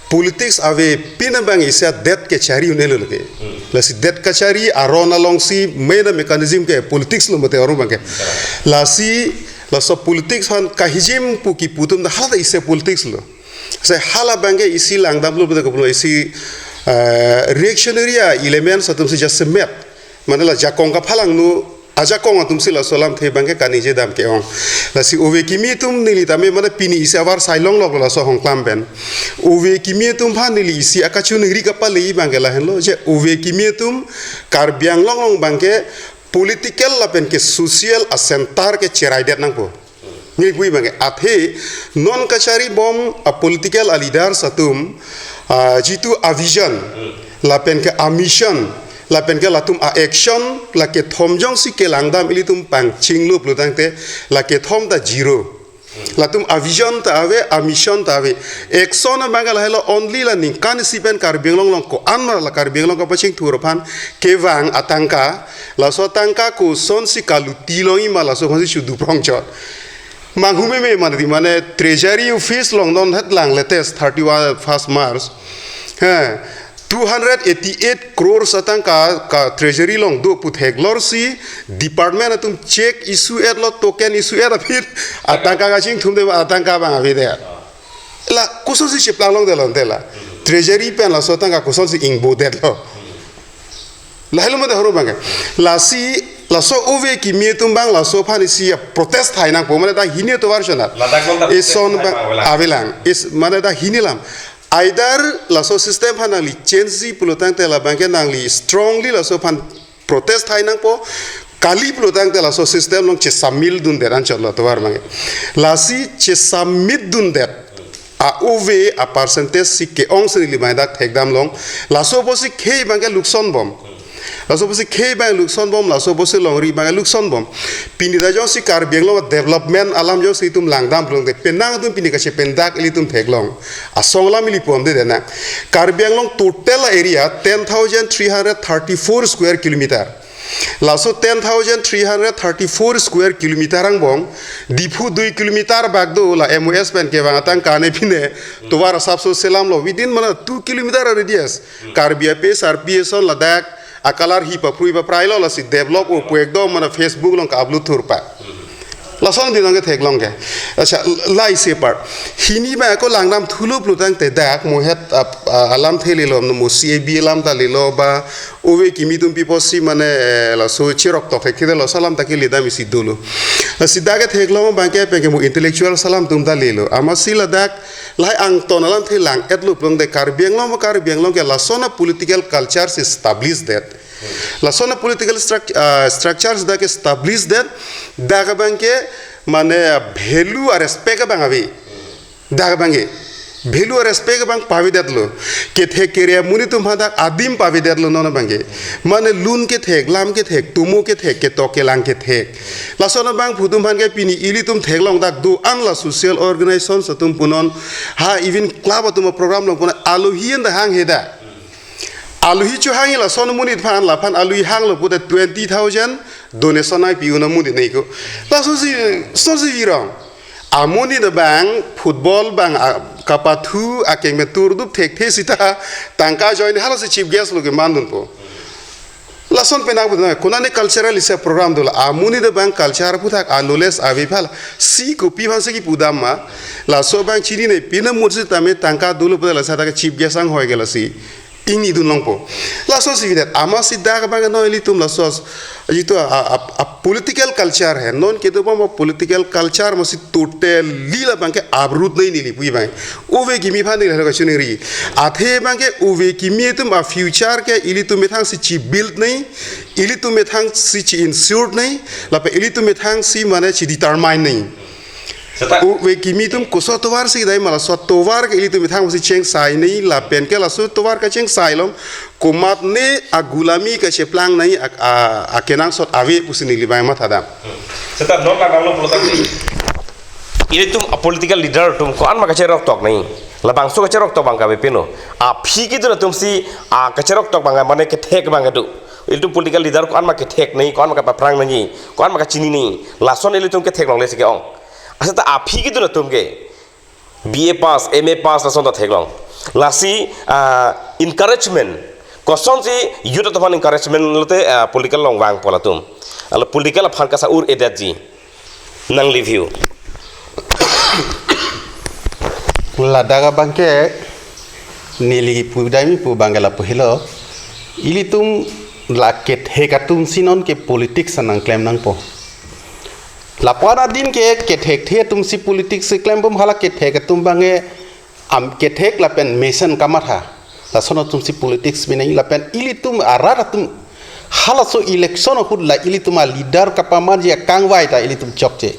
politics avepin abang isi a det kachari un-elo lake. Lasi det kachari aron alongsi main mechanism ke politics lo mate aron abangke. Lasi laso politics aphan kahijim pu kipu atum ta hala isi politics lo. Se hala abangke isi langdamlo puta kaplo isi, eh, reactionary a elements atumsi jasemet. Mane la jakong kaphalangno ajakong atumsi laso alamthe abangke kaningje dam ke-ong. Lasi ove kimi atum neli tame mane pini isi avar sai longlok laso ahongklam pen. Ove kimi atum aphan neli isi akachoningri kapale abangke lahenlo je ove kimi atum Karbi Anglong along abangke political lapen ke social a center ke cheraidet nangpo. Neli pu abangke athe non kachari bom a political a leaders atum, ah, jitu a vision lapen ke a mission lapen ke latum a action lake thom jongsi kelangdam ilitum pangchinglo pulo tangte lake thom ta zero. Latum a vision ta ave, a mission ta ave. Action abangke lahelo only la ningkan isi pen Karbi Anglong along ko-an ma la Karbi Anglong kapachingthur aphan kevang atangka, laso atangka kosonsi kaluti longji ma laso aphansi chudu prongchot. Manghumeme mane di mane Treasury Office along non hetlang latest thirty-one first March. He, two hundred eighty-eight crores atangka ka Treasury along do pu theklorsi department atum cheque issue etlo, token issue et aphi atangka kachingthumde atangka abang avedet. La kosonsi cheplang longdetlo ante la. Treasury pen laso atangka kosonsi ingbodetlo. Lahelo mate horo abangke. Lasi laso ove kimi atum abang laso aphan isi a protest thai nangpo mane ta hini atovar chonat. Ladak non ta protest thai abang avelang. Avelang. Is mane ta hini alam. Either laso system aphan nangli change ji pulo tangte labangke nangli strongly laso aphan protest thai nangpo. Kali pulotangte laso system along chesamil dundet anchot lo tovar abangke. Lasi chesamil dundet a-ove a-percentage si ke-ong si neli abang dak thekdam long. Laso apotsi khei abangke lukson bom. Laso apotsi khei abang lukson bom, laso apotsi longri abang lukson bom. Pini ta jongsi Karbi Anglong development alam jongsi itum langdam pulotangte penang atum pini kachependak ilitum theklong. Asong alam ili pom de dena. Karbi Anglong total area ten thousand three hundred thirty-four square kilometer. Laso ten thousand three hundred thirty-four square kilometer angbong, Diphu dui kilometer bak do la M O S pen kevang atangka ne pine, tovar asapso selam lo within mana two kilometer radius. Karbi ape sarpi ason ladak, a-colour hi paphrui paprai lo lasi develop o pu ekdom mana Facebook along ka-upload thurpa. Lason di nang ketheklong ke. Acha, lai se par. Hini abang ako langdam thulu pulotangte dak mohet ap-, a-, alam theli lo, mo C A B alam ta lilo ba, ove kimi atum pi apotsi mane, eh, laso cherok tok thek thede lo salam ta ke ledam isi dolo. Lasi dak ketheklong abangke penke mo intellectual salam atum ta lilo. Amatsi ladak lahai angton alam thelang et lo pulotangte Karbi Anglong, Karbi Anglong ke lason a-political culture si establish det. Lason a-political struct-, ah, structures dak establish det, dak abangke mane value a-respect abang ave. Dak abangke value a-respect abang pavedetlo. Kethek kere amonit atum hadak adim pavedetlo non abangke. Mane lun kethek, lam kethek, tomo kethek, ketok kelang kethek. Lason abangphu atum aphan ke pini ilitum theklong dak do-an la social organizations atum punon, ha even club atum a-program along punon alohi an ta hanghe da. Alohi chohangji lason amonit aphan, laphan alohi hanglo pute twenty thousand donation nangpi un amonit nangko. Lasonsi, sonsi virong. Amonit abang football abang, a, kapathu akeng metur dup thekthe sita tangka ajoine halosi chief guest lo kemandunpo. Lason penang pute nang, konane cultural isi program dola. Amonit abang culture aphuthak a-knowledge ave phala. Si kopi aphansi kipudam ma. Laso abang chinine pina mutsi tame tangka dolo pute lasi ta ke chief guest anghoi ke lasi. Ingni dunlongpo. Lasonsi videt, amatsi dak abang non ilitum laso, itu a, a, a, a-political culture he. Non kedo bom a-political culture amatsi totally labangke uproot nangji neli pu abang. Ove kimi aphan neli halo kachuningri. Athe abangke ove kimi atum a-future ke ilitum methangsi chi-build nangji, ilitum methangsi chi-ensure nangji, lapen ilitum methangsi mane chi-determine nangji. Seta. Ove kimi atum koso tovar si dai ma laso tovar ke ilitum methang si chengsai nangji lapen ke laso tovar kachengsai along komatne a-gulami kacheplang nangji a, a, akenangsot ave pusi neli abang mathadam. Seta non ta nanglo pulotangte ilitum a-political leader atum ko-an ma kacherok tok nangji. Labangso kacherok tok abang ka ave pino. Aphi kedun atumsi a kacherok tok abang mane kethek abang kedo. Ilitum political leader ko-an ma kethek nangji, ko-an ma kapaphrang nangji, ko-an ma kachini nangji. Lason ilitum ketheklongle si ke-ong. Aseta aphi kedun atum ke B A pass, M A pass lason ta theklong. Lasi, ah, encouragement. Kosonsi youth atum aphan encouragement lote, ah, political along vangpo latum. Alo political aphan kasa ur-edetji. Nangli view. Ladak abangke neli pudamji pu abangke lapu helo. Ilitum la kethek atumsi non ke politics nangklem nangpo. Lapu-an adin ke kethekthe atumsi politics keklem bom hala kethek atum abangke am kethek lapen mesen kamatha. Lason atumsi politics binai lapen ilitum arat atum halaso election ahut la ilitum a-leader kapamanji akangvai ta ilitum chokche.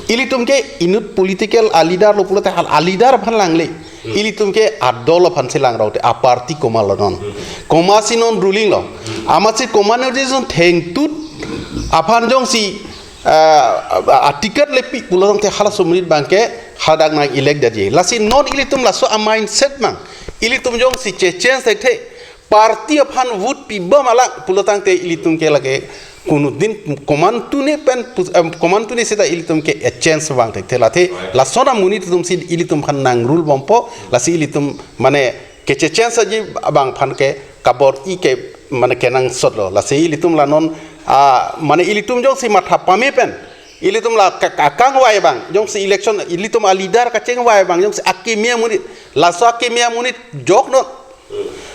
Ilitum ke inut political a-leader lo pulote hal a-leader aphan langle. Ilitum ke adol aphansi langrok te a-party komat lo non. Komatsi non ruling lo. Amatsi komat non jison thengtut aphan jongsi ah, a, a-ticket le pi pulotangte halaso amonit abangke hadak nang-elect detji. Lasi non ilitum laso a-mindset mang. Ilitum jongsi che-change thekthe. Party aphan vote pi bom alang pulotangte ilitum ke lake konudin komantu ne pen pu-, em, komantu ne seta ilitum ke e-change vang thekthe lathe. Lason amonit atumsi ilitum aphan nang-rule bompo. Lasi ilitum mane keche-change ji abang aphan ke kabor-i ke mane kenangsot lo. Lasi ilitum la non, ah, mane ilitum jongsi matha pame pen. Ilitum la ka-, ka-, kangvai abang. Jongsi election ilitum a-leader kachingvai abang. Jongsi akimi amonit. Laso akimi amonit jok non.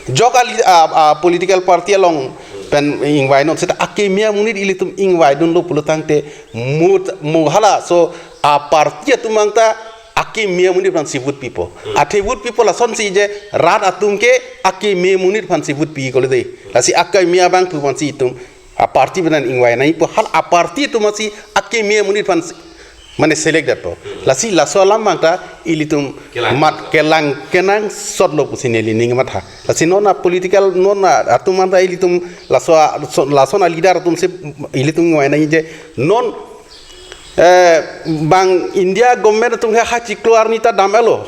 Jok a-lea-, a, a-political party along pen ingvai non. Seta akimi amonit ilitum ingvaidunlo pulotangte mo, mo halaso a-party atum abang ta akimi amonit aphansi vote pipo. Athe vote pipo lasonsi je rat atum ke akimi amonit aphansi vote pi kole de. Lasi akimi abangphu aphansi itum a party pen ingvai nangpo, hala a party atum si akeme amonit aphan mane select detpo. Lasi laso alam abang ta ilitum Kelang. Mat kelang kenangsotlo pusi neli ning matha. Lasi non a political non a atum abang ta ilitum laso a, so, lason a leader atum si ilitum ingvai nangji non, eh, bang India government atum ke ha chiklo arni ta dam-etlo,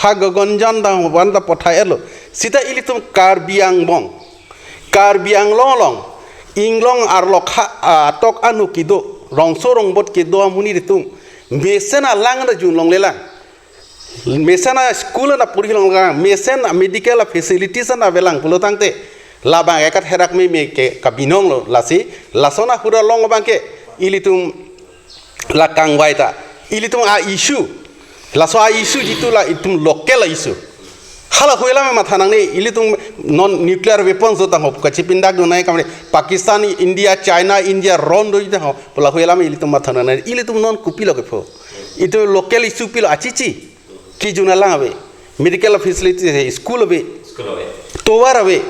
ha Gaganjan dam abang ta pathai-etlo. Seta ilitum Karbi Anglong, Karbi Anglong along, inglong arlok ha, ah, atok anu kedo, rongso rongbot kedo amonit atum mesen alang ta junlonglelang. Mesen a school ta puri longlelang, mesen a medical a facilities ta avelang pulo tangte, labang ekat herak meme ke kabinonglo. Lasi lason ahut along abang ke ilitum la kangvai ta, ilitum a issue, laso a issue jitu la itum local a issue. Hala ahut alam matha nangne, ilitum non nuclear weapons do tangho kachipindak do nai kamre, Pakistan, India, China, India ron do tangho, hala ahut alam ilitum matha nangne, ilitum non kopilo kepho. Itum local issue pilo, achichi kejun alang ave, medical facilities ave, school ave, School ave. Tovar ave.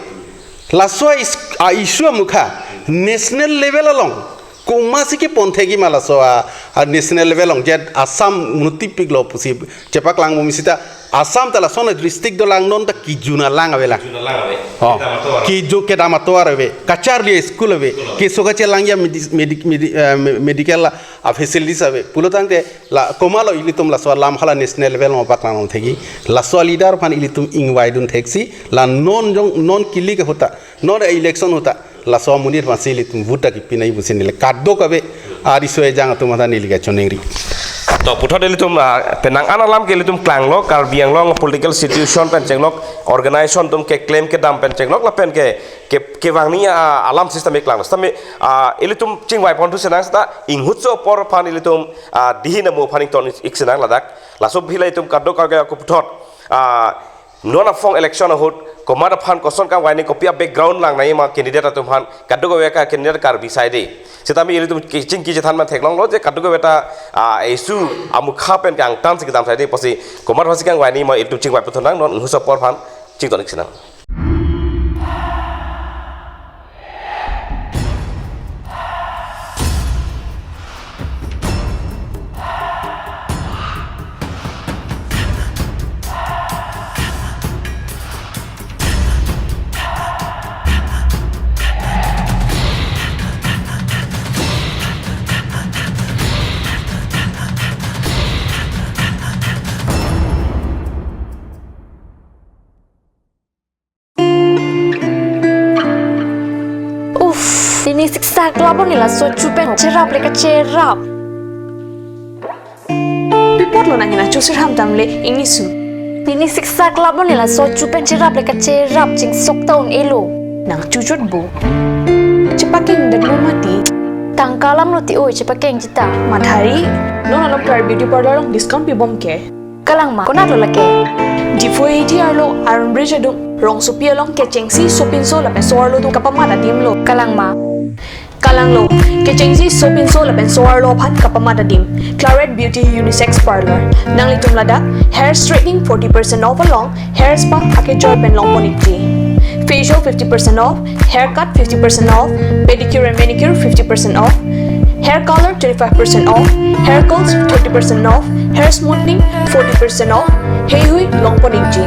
Laso a is-, a issue amukha national level along komatsi kepon thekji ma laso a, a national level along, je Assam unoti piklo pusi chepaklang bom seta, Assam ta lason a district dolang, non ta kejun alang avelang. Jun alang ave. Oh. Kedam atovar. Keju kedam atovar ave, kacharli school ave, School ave. Keso kachelangji a medi-, medi-, medi-, eh, me-, medical a facilities ave pulo tangte, la komatlo ilitum laso alam hala national level along paklang thekji. Laso a leader aphan ilitum ingvaidun theksi, la non jong, non kili ke ahut ta, non election ahut ta, laso amonit aphansi ilitum vote ta kepi nangji pusi neli kadokave ariso ejang atum aphan neli kachoningri. To puthot ilitum, ah, penang an alam ke ilitum klanglo, Karbi Anglong political situation pen chenglok, organization atum keklem kedam pen chenglok, lapen ke, ke, kevang ni, ah, alam system klanglo. System, ah, ilitum chingvai ponthu senang seta inghutso apor aphan ilitum, ah, dihin amo aphan ington ik senang ladak. Laso aphi la itum kadokave ako puthot, ah, non aphong election ahut komat aphan koson kangvai nangji, kopi a background lang nangji ma candidate atum aphan, kadokave ke candidate Karbi side. Seta mi ilitum keching kechethan man theklonglo je kadokave ta, ah, issue amukha pen kangtan si kedam side pusi komat aphansi kangvai nangji ma ilitum chingvai ponthu nang, non inghutso apor aphan chington ik senang. Uff, pini siksak labon ni laso chupen cherap le kacherap. Pi apotlo nangning achu sirham damle ingnisu. Pini siksak labon ni laso chupen cherap le kacherap, chingsok ta un-elo. Nang chuchot bo. Chepakeng den lo mati. Tangka alam lo ti oi chepakeng jita. Madhari, non along Claret Beauty Parlour along discount pibom ke. Kalang ma, konatlo lake? Diphu A T arlo Iron Bridge adung, rongsopi along kechengsi sopinso lapen so-arlo atum kapamat adim lo. Kalang ma? Kalanglo, kechengsi sopinso lapen so-arlo aphan kapamat adim. Claret Beauty Unisex Parlour. Nanglitum ladak hair straightening forty percent off along hair spa akejoi pen longpon ikji. Facial fifty percent off, haircut fifty percent off, pedicure and manicure fifty percent off, hair color twenty-five percent off, hair curls thirty percent off, hair smoothing forty percent off, heihui longpon ikji.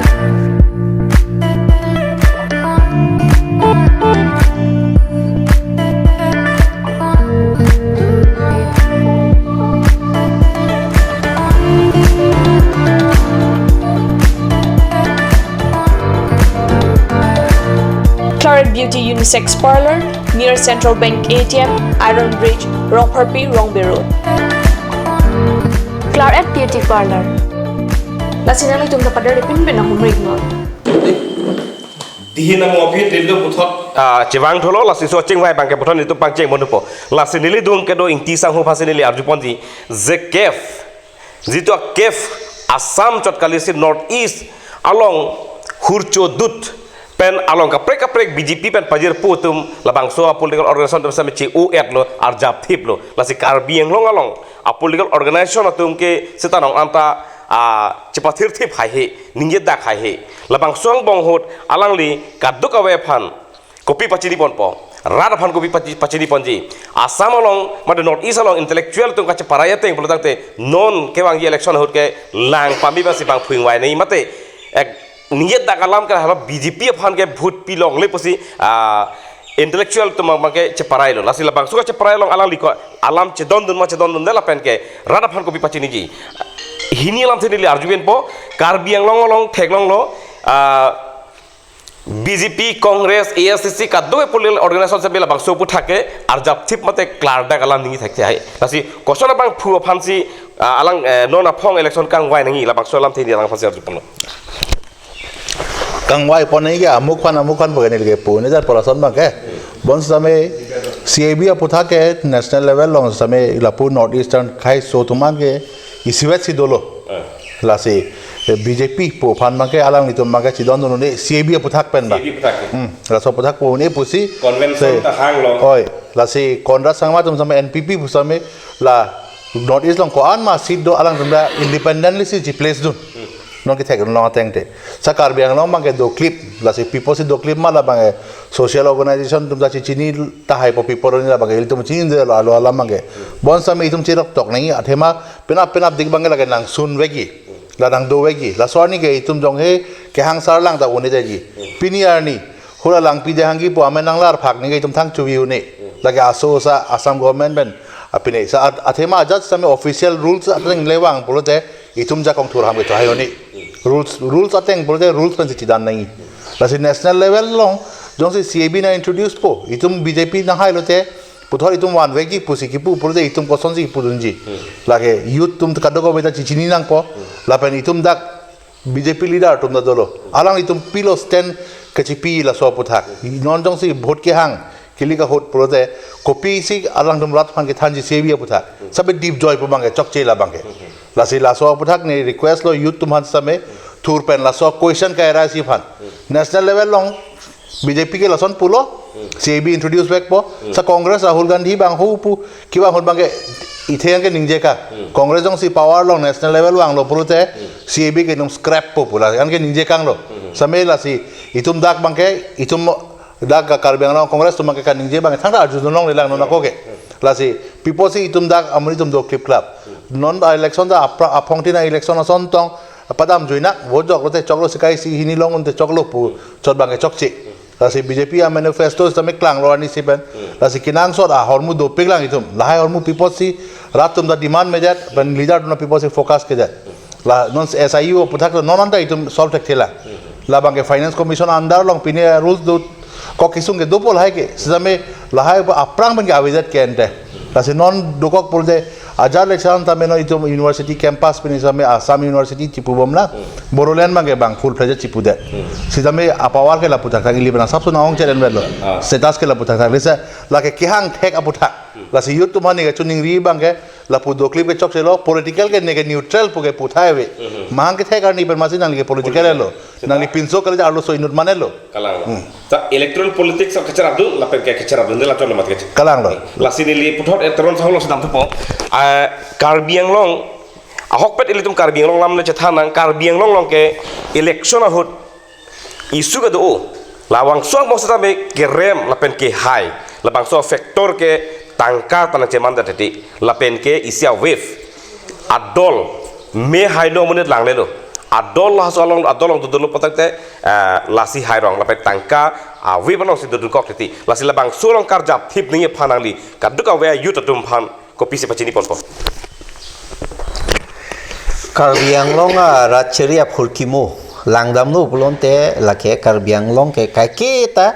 Claret Beauty Unisex Parlour, near Central Bank A T M, Iron Bridge, Rongpharpi, Rongbe Road. Claret Beauty Parlour. Lasi nanglitum ta pader de pinpen nang humrik non. Dihin amo aphi nelitum puthot, ah, chevang thulo, lasi laso chingvai abang ke puthot nelitum pangcheng monpo. Lasi neli adung kedo Ingti sangho aphansi neli arjuponji, je CAF, jitu a CAF Assam chot kalisi North East along hurcho dut pen along kaprek kaprek B J P pen pajirpo atum, labangso a political organization atum same che-o-etlo, arjapthiplo. Lasi Karbi Anglong along a political organization atum ke seta non anta, ah, chepathirthip haihe, ningjedak haihe. Labangso angbong ahut alangli kadokave aphan kopi pachiniponpo? rat aphan kopi pachi- pachini ponji. Assam along, mate North East along intellectual atum kacheparai ateng pulo tangte non kevangji election ahut ke lang pame basi bang phuing vai nai mate ek niyet dak alam ke hala B J P aphan ke vote pilongle pusi, ah, intellectual atum abang ke cheparai lo. Lasi labangso kacheparai along alangli ko alam chedondun ma chedondunde lapen ke rat aphan kopi pachiniji. Hini alamthe neli arjuvenpo, Karbi Anglong along theklonglo, ah, B J P, Congress, A I C C, kadokave political organization sitame labangso aphuthak ke arjapthip mate klardak alam ningje thekthe hai. Lasi koson abang phu aphansi, ah, alang, eh, non aphong election kangvai nangji labangso alamthe neli alangphansi arjuponlo. Kangvai pon nangji ke amukhan amukhan pu ke neli ke pu nejat polason abang ke. Bonsitame C A B aphuthak ke national level along sitame lapu North Eastern khaiso atum an ke isivet si dolo. Eh. Lasi, eh, B J P pu aphan abang ke alanglitum abang ke chedondun un-e C A B aphuthak pen ba. C A B aphuthak ke. Hmm, laso aphuthak pu un-e pusi. Convention se- ta hanglo. Oi, lasi Conrad Sangma atum sitame N P P pu sitame la North East along ko-an ma seat do alangtum ta independently si chi-place dun. Hmm. Non kethek long ateng te. Sa Karbi Anglong abang ke doklip, lasi pi apotsi doklip ma labang ke social organization atum ta chichini tahai po pi apot ni labang ke ilitum chinidelo alo alam abang ke. Bonsitame itum chirok tok nangji athema penap penapdik abang ke lake nangsun vekji. La nangdo vekji. Laso arni ke itum jong he kehang sarlang ta un-edetji. Pini arni hula langpi de hangji pu amen nanglar phak nangji ke itum thang chuvi un-e. Lake aso sa Assam government pen apine sa at- athema ajat sitame official rules ateng le vang pulote itum jakong thur ham ke thai un-e. Rules, rules ateng pulote rules pensi chidan nangji. Lasi national level along jongsi C A B nang-introduce po, itum B J P nanghailote puthot itum van vekji pusi kipu pulote itum kosonsi kipudunji. Lake youth atum kadokave ta chichini nangpo. Lapen itum dak B J P leader atum ta dolo. Alanglitum pilo stand kachipi laso aphuthak. Non jongsi vote kehang, kili kahut pulote kopisi alangtum rat aphan kethanji C A B aphuthak. Sabe dip joi pu abang ke chokche labang ke. Lasi laso aphuthak ne request lo youth atum aphan sitame thur pen laso question ke-arise aphan. National level along B J P ke lason pulo, C A B introduce vekpo. Sa Congress Rahul Gandhi abang ho pu, kevang ahut abang ke ithe yang ke ningje ka. Congress jongsi power along national level vanglo pulote, C A B ke nung scrap po pu la, yang ke ningje kanglo. Sitame lasi itum dak abang ke, itum dak ka Karbi Anglong Congress atum abang ke kaningje abang ke thangta arjulonglelang non ako ke. Lasi pi apotsi itum dak amonit atum doklip klap. Non election ta apra- aphongtin election ason tong padam juinak, vote joklote choklo, sikai isi hini long unte choklo pu chot abang ke chokche. Lasi B J P amanifesto sitame klanglo arnisi pen. Lasi kenangsot ahormu dopiklang itum. Lahai ahormu pi apotsi rat atum ta demand medet, pen leader atum ta pi apotsi focus kedet. La non S I U aphuthak non anta itum solve thekthelang. Labang ke Finance Commission under along pine rules dokok kesung ke dopo lahai ke. Sitame lahai aphrang pen ke avedet ke ante. Lasi non dokok pulote ajat election tame non itum university campus pen sitame Assam University chipubomlang. Bodoland abang ke bang full fledged chipudet. Sitame apower ke lapu thakthak, ili pen asapso nang-ong cheren velo. Ah. Status ke lapu thakthak. Lisa lake kehang thek aphuthak. Lasi youth atum aphan ne kachiningri abang ke lapu doklip ke chokchelo, political ke neke neutral pu ke puthai ave. Mahang kethek arni pen masi nangli ke political lo. Nangli pinso kali arloso inut mane lo. Kalang. Hmm. Ta electoral politics ang kacherapdun, lapen ke kacherapdun de la chon mat kecil. Kalang lo. Lasi neli puthot eteron saholo sedang tupo. Ah, Karbi Anglong, ahokpet ilitum Karbi Anglong alam le chethan nang, Karbi Anglong along ke election ahut issue kedo-o. Labangso abang sitame kerem lapen kehai. Labangso factor ke tangka ta nangchemandet titi. Lapen ke isi a-wave. Adol. Me haino amonit langlelo. Adol laso along, adol along dodolo patak te, eh, lasi hairong lapen tangka a-wave alongsi dodokok titi. Lasi labangso along karjapthip ningje aphan nangli kadokave youth atum aphan kopisi pachini ponpo? Karbi Anglong arat chiri aphurkimo langdamlo pulote lake Karbi Anglong ke kaiketa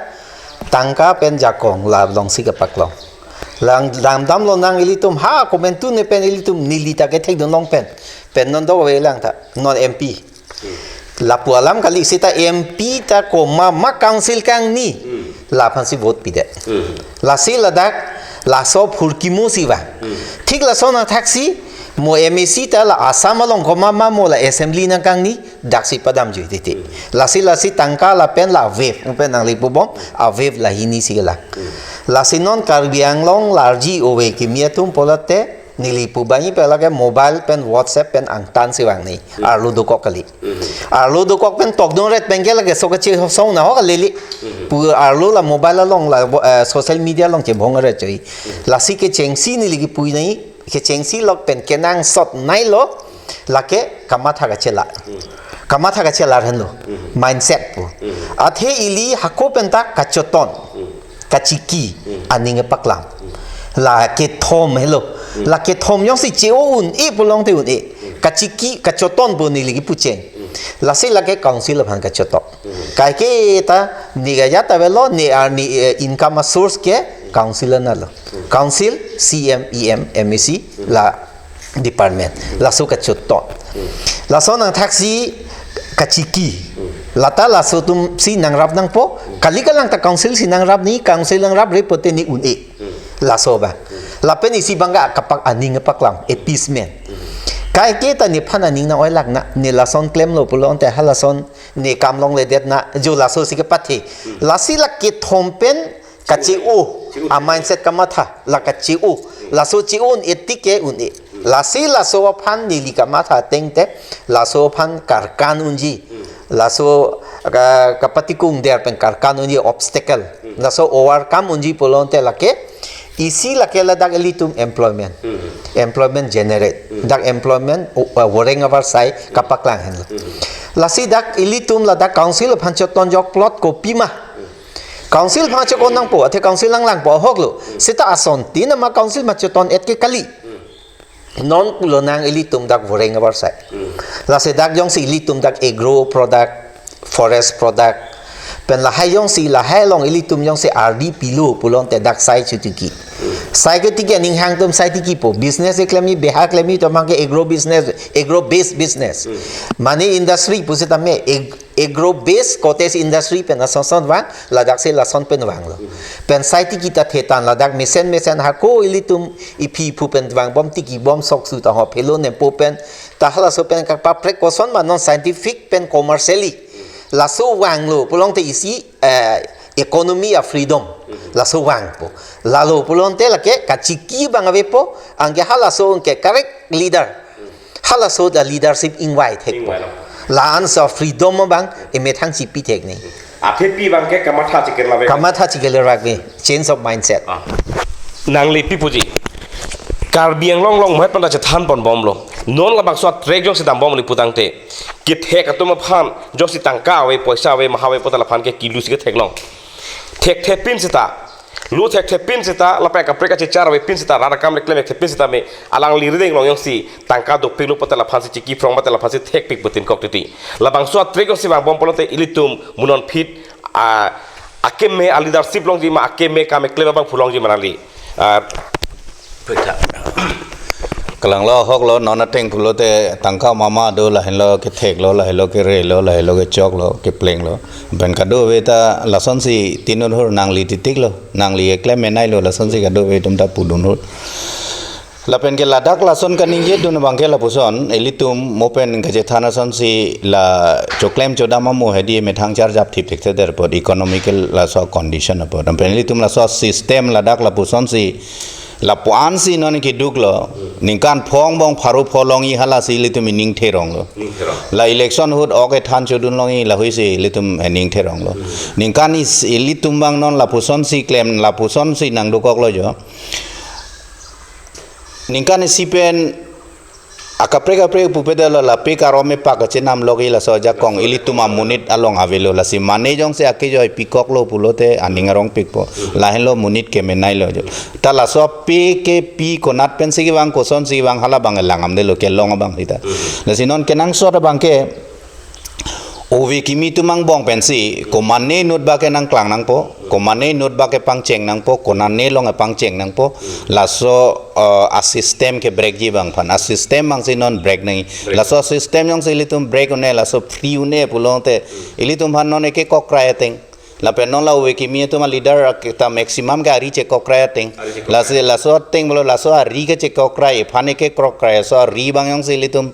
tangka pen jakong la alongsi kepaklong. Lang langdamlonang ilitum ha komentu ne pen ilitum neli ta kethekdun long pen. Pen non do avelang ta non M P. Lapu alam kali seta M P ta komat ma council kangni. Hmm. Laphansi vote pidet. Hmm. Lasi ladak laso phurkimo si vang. Hmm. Thik lason athaksi mo M A C ta la Assam along komat ma mo la assembly nangkangni daksi padam jui titi. Hmm. Lasi lasi tangka lapen la wave. Upen nangli pubom a-wave la hini si kelang. Hmm. Lasi non Karbi Anglong larji ove kimi atum pulote Neli pu bangji pen lake mobile pen WhatsApp pen angtan si vang ni. Arlo dokok kali. Arlo dokok pen tokdun ret pen ke lake so kachesong na ho kali li. Pu arlo la mobile along la, eh, social media along chebong ret choi. Lasi kechengsi neli kipu nai, kechengsi lok pen kenangsot nai lo, lake kamatha kachela. Kamatha kachela henlo. Mindset pu. Athe ili hako pen ta kachoton. Kachiki, aning paklang. La kethom helo. La kethom jongsi che-o un-e pulote un-e. Kachiki, kachoton pu neli kipu cheng. Lasi lake council aphan kachoton. Kaike ta ne kajat avelo, ne arni, eh, income source ke council analo. Council, C M, E M, M A C, la department. Laso kachoton. Laso nangthaksi kachiki. Lata laso atum si nangrap nangpo. Kali kalang ta council si nangrap ni, council nangrap re pote ne un-e. Laso ba. Lapen isi bangke kapak aning paklang, appeasement. Kaike ta nephan aning nang-oilak na, ne lason klemlo pulote halason ne kam longledet na, jo laso si kepathe. Lasi la kethom pen kache-o, a mindset kamatha, la kache-o. Laso che-o un-e tik ke un-e. Lasi laso aphan neli kamatha ateng te, laso aphan karkan unji. Laso ka, kapatikung der pen karkan unji obstacle. Laso overcome unji pulote lake, isi lake ladak ilitum employment. Employment generate. Dak employment, o, uh, voreng avarsai kapaklang henlo. Lasi dak ilitum ladak council aphan choton jok plot kopima. Council aphan chekon nangpo, athe council nanglangpo ahok lo. Seta asontin ama council aphan choton et ke kali. Non pulo nang ilitum dak voreng avarsai. Lasi dak jongsi ilitum dak agro product, forest product, pen lahai jongsi, lahai along ilitum jongsi ardi pilo pulote dak sai chotiki. Sai ketiki aning hang atum sai tikipo. Business keklem ni, beha keklem ni atum abangke agro business, agro based business. Mane industry pusitame ag-, agro based cottage industry pen ason son vang, ladak si lason pen vanglo. Pen sai tiki ta thetan ladak mesen mesen hako ilitum iphi iphu pen vangbom tikibom sok su ta ho phelo nempo pen ta halaso pen kapaprek koson ma non scientific pen commercially. Laso vanglo pulote isi, eh, economy a freedom. Laso vangpo. Lalo pulote lake kachiki abang avepo, anke halaso anke correct leader. Halaso ta leadership ingvai thek. Ingvai lo. La-an so freedom abang emethang chipi thek ni. Athe pi abangke kamatha chikir lave. Kamatha chikir lave, change of mindset. Ah. Nangli pi puji. Karbi Anglong along mahet panda chethan ponbomlo. Non labangso a-track jongsi dambom li putangte. Kethek atum aphan jongsi tangka ave, poisa ave, maha ave puta laphan ke kilu si ketheklong. Thekthe pin seta. Lu thekthe pin seta, lapen kaprek kachichar ave pin seta, rat akam le klem thekthe pin setame, alangli rideng along jongsi tangka dopiklo puta laphansi chiki phrong mate laphansi thekpik putin kok titi. Labangso a-track jongsi vangbom pulote ilitum munon phit, a, akeme a-leadership longji ma akeme kam keklem abang phu longji ma nangli. A, Kalanglo ahok lo, non ateng pulote tangka mama do, lahenlo ketheklo, lahenlo kerelo, lahenlo kechoklo, keplenglo. Pen kadokave ta lasonsi tinun hur nangli titiklo, nangli keklem menai lo, lasonsi kadokave atum ta pudun hur. Lapen ke ladak lason kaningje dun abangke lapuson, ilitum mo pen kachethan asonsi la choklem chodam amo hedi methang charjap thip thekthedet apot, economical laso condition apot. Pen ilitum laso system ladak lapusonsi, lapu-ansi non keduklo, ningkan pho angbong pharo pho longji halasi ilitum ining theronglo. Ning therong. La election ahut ok ethan chodun longji lahuisi ilitum, eh, ning theronglo. Ningkan is ilitum abang non lapusonsi klem, lapusonsi nangdukoklo jo. Ningkan isi pen akaprek kaprek pupe dolo, lapi karom epak kachenam lok-i laso ajakong ilitum amonit along avelo, lasi mane jongsi akejoi pikoklo pulote aning arong pikpo. Lahenlo monit kemenailo jo. Ta laso api ke pi konat pensi kevang, kosonsi kevang hala abang langdamdelo, kelong abang sita. Lasi non kenangsot abangke ove kimi atum angbong pensi, komane inut ba kenangklang nangpo, komane inut ba kepangcheng nangpo, konane along kepangcheng nangpo, laso, eh, a-system ke breakji abang aphan, a-system abangsi non break nangji. Break. Laso system jongsi ilitum break un-e, laso free un-e pulote, ilitum aphan non eke kokrai ateng. Lapen non la ove kimi atum a leader ak-, ta maximum ke ari chekokrai ateng. Ari chekokrai. Lasi laso ateng pulo laso ari kechekokrai, ephan kekrokrai, laso ari abang jongsi ilitum,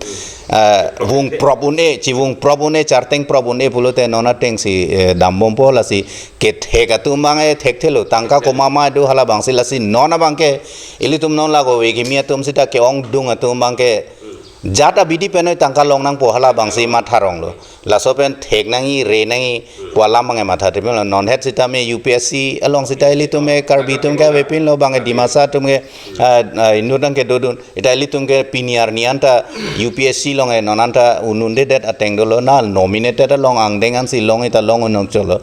eh, vung prop un-e, chivung prop un-e, charteng prop un-e pulote non atengsi, eh, dambompo. Lasi kethek atum abang, eh, thekthelo, tangka komat ma do hala abangsi, lasi non abangke ilitum non la ove kimi atum sita ke-ongdung atum abangke jat abidi pen noi tangka long nangpo hala abangsi matha ronglo. Laso pen thek nangji, re nangji pu alam abangke matha thepinlo. Non het sitame U P S C along sita ilitum ke Karbi atum ke avepinlo, abangke Dimasa atum ke, ah, ah, inut abangke dodun. Ita ilitum ke pini arni anta U P S C along ke non anta un-undedet ateng dolo, na nominated along angdeng ansi long ita long unong cholo.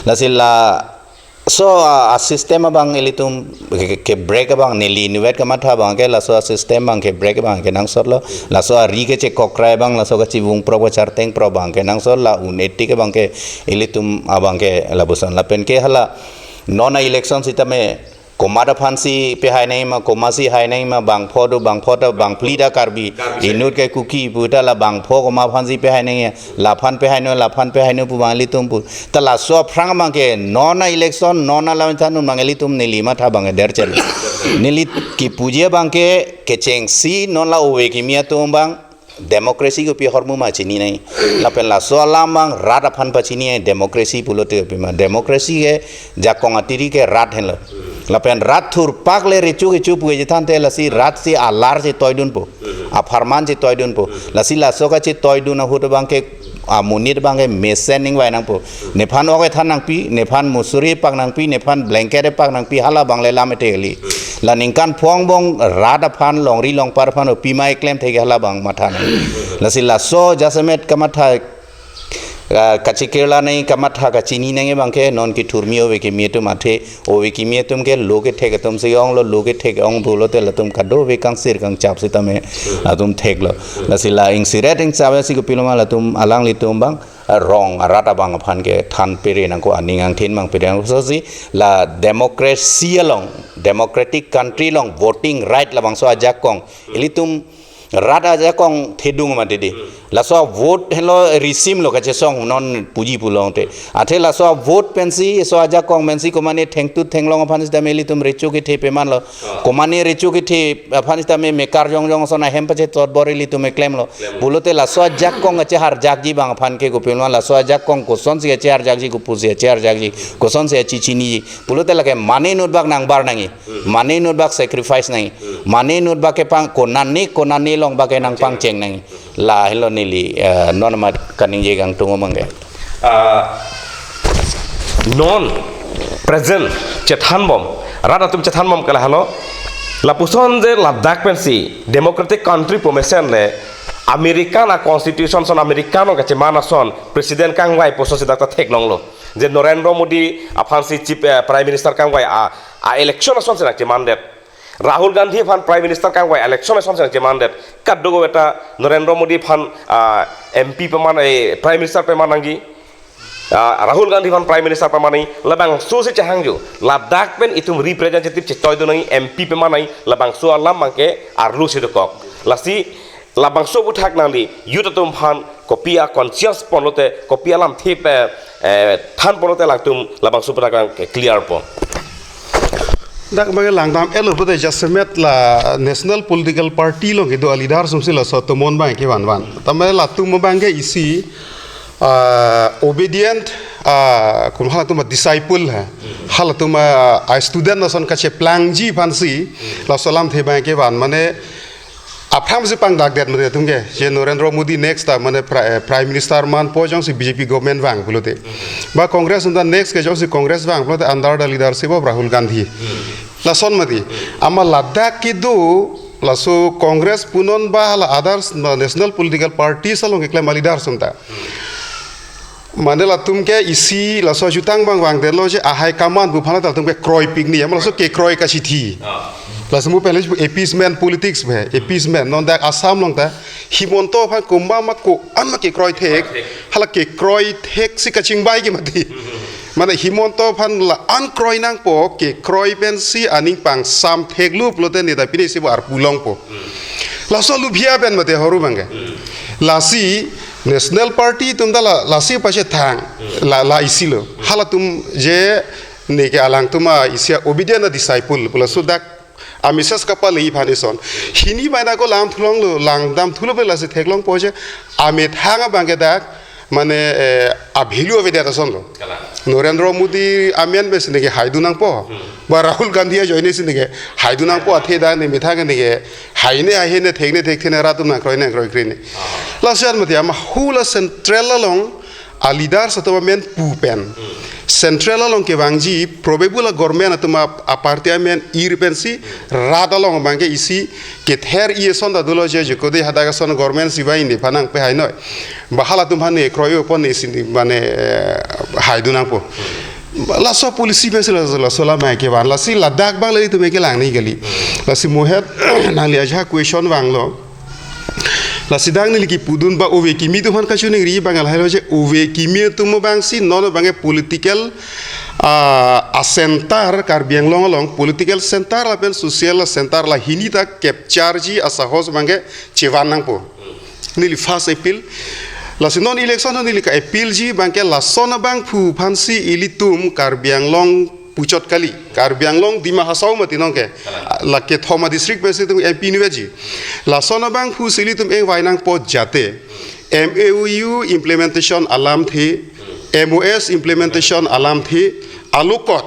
Lasi laso a, a system abang ilitum ke, ke break abang neli inutvet kamatha abangke laso a system abangke break abangke nangsotlo. Laso ari kechekokrai abang, laso kachivung prop kacharteng prop abangke nangsot, la un-etik abangke ilitum abangke lapuson. Lapen ke hala non a election sitame komat aphansi pehai nangji ma, komatsi hai nangji ma, bangpho do, bangpho ta, bangphli ta Karbi, Karbi inut ke Kuki pu ta la bangpho komat aphansi pehai nangji, laphan pehai non, laphan pehai non pu abang ilitum pu. Ta laso aphrang abangke non a election, non a lam than un abang ilitum neli matha abang derchel. Neli kipuji abangke kechengsi non la ove kimi atum abang democracy kopi ahormu ma chini nangji. Lapen laso alam abang rat aphan pachini nangji, democracy pulote pima. Democracy ke jakong atiri ke rat henlo. Lapen rat thurpak le recho kecho pu kejethante lasi rat si alar si toidunpo. Apharman si toidunpo. Lasi laso kachetoidun ahut abangke amonit abangke mesen ningvai nangpo. Nephan ok ethan nangpi, nephan musuri pak nangpi, nephan blanket pak nangpi, hala abang le lam ete kali. La ningkan phongbong rat aphan, longri longpar aphan, o pima eklem thek hala abang matha nang. Lasi laso jasemet kamatha, ah, kachikirla nangji, kamatha kachini nangji abangke non kethurmi ove kimi atum athe, ove kimi atum ke lo kethek atumsi onglo, lo kethek ong pulote latum kadokave kangsir kangchap sitame atum theklo. Lasi la ingsiret ingchap si kopiloma latum alanglitum abang, ah, rong arat abang aphan kethan pere nangkok, aning angthin abang pere nangkok. Lasosi la democracy along, democratic country along voting right labangso ajakong ilitum rat ajakong thedung mati di. Laso vote henlo risimlo kachesong non puji pulote. Athe laso vote pensi, so ajakong pensi komane thengtut thenglong aphan sitame ilitum recho kethe pemanlo. Komane recho kethe aphan sitame mekar jongjong ason ahem pachethot bor ilitum eklemlo. Klemlo. Pulote laso ajakong kacheharjakji abang aphan ke kopiloma, laso ajakong kosonsi kacheharjakji, kopusi kacheharjakji, kosonsi kachechiniji. Pulote lake mane inutbak nangbar nangji. Mane inutbak sacrifice nangji. Mane inutbak kepang konane konane along bak ke nangpangcheng nangji. La helo neli, eh, non amat kaningje kangtung abangke. Ah, non present chethanbom, rat atum chethanbom ke lahelo. Lapuson je ladak pensi democratic country pu mesen le American a constitution ason, American along kacheman ason president kangvai puson si dak ta theklonglo. Je Narendra Modi aphansi chief, eh, prime minister kangvai a, a election asonsi nangchemandet. Rahul Gandhi aphan prime minister kangvai election asonsi nangchemandet. Kadokave ta Narendra Modi aphan, ah, M P peman, eh, prime minister peman nangji. Ah, Rahul Gandhi aphan prime minister peman nangji. Labangsosi chehangjo. Ladak pen itum representative chetoidun nangji, M P peman nangji. Labangso alam abangke arlo si dokok. Lasi labangso aphuthak nangli youth atum aphan kopi a conscience ponlote, kopi alamthe pe, eh, than ponlote latum labangso aphuthak nang clear po. Dak abangke langdam-etlo pulote jasemet la national political party along kedo a leader atumsi laso atomon abangke vanvan. Tame latum abangke isi, ah, obedient, ah, kumha latum a disciple hai. Halatum a, a student ason kacheplangji aphansi laso alamthe abangke van mane aphrangsi pangdakdet mati atum ke, je Narendra Modi next ta mane pri-, eh, Prime Minister manpo jongsi B J P government vang pulote. Ba Congress atum ta next ke jongsi Congress vang pulote under the leadership of Rahul Gandhi. Lason mati. Amat ladak kedo laso Congress punon ba hala others na-, national political parties along keklem a leader atum ta. Mane latum ke isi laso ajutang abang vangdetlo je a high command pu aphan ta latum ke kroipik nangji, amat laso kekroi kachithi. Ah. Laso mu pele appeasement politics pu, appeasement. Non dak Assam along ta Himanta aphan komat ma ko-an ma kekroi thek. Kroithek. Hala kekroi theksi kachingbai ke mati. Mane Himanta aphan la-an kroi nangpo, kekroi pensi aning pangsam theklo pulote neta pine si bo arpu longpo. Laso lubhia pen mati ahormu abangke. Lasi National Party atum ta la, lasi pachethang, la, la isilo. halatum je neke alangtum a isi a obedient a disciple pu laso dak a message kapale aphan eson. Hini bai na ko lam thulonglo, langdam thulo pen lasi theklongpo je amethang abang ke dak mane eh, a value avedet asonlo. Kalang. Narendra Modi amen pensi neke haidun nangpo. Hmm. Ba Rahul Gandhi ajoine si neke haidun nangpo, athe dak ne methang neke haine haine, thekne thekthene, rat atum nangkroine nangkroikre ne. Ah. Laso an mati ama hula central along a leaders atum amen pu pen. Hmm. Central along kevangji probable a government atum a, a party amen ir pensi rat along abang ke isi kether-i ason ta dolo je, je kode hadak ason government si bai ne phanang pe hainoi. Ba halatum aphan ne kroi-o pon ne sini mane eh, haidun nangpo. Laso policy pensi laso, laso lamai kevan. Lasi ladak abang le itum ke langni kali. Lasi mohet nangli ajahak question vanglo. Lasi dak neli kipudun ba ove kimi atum aphan kachiningri abang lahai lo je, ove kimi atum abang si non abang ke political ah, a center Karbi Anglong along political center lapen social center la hini ta capture ji asahos abang ke chevan nangpo. Neli first appeal. Lasi non election neli ka appeal ji abang ke lason abangphu aphansi ilitum Karbi Anglong puchot kali. Karbi Anglong Dima Hasao mati nong ke. Kalang. La kethom a district pensi itum M P inutji. Lason abangphu si ilitum ingvai nangpo jate M O U implementation alamthe, M O S implementation alamthe, alokot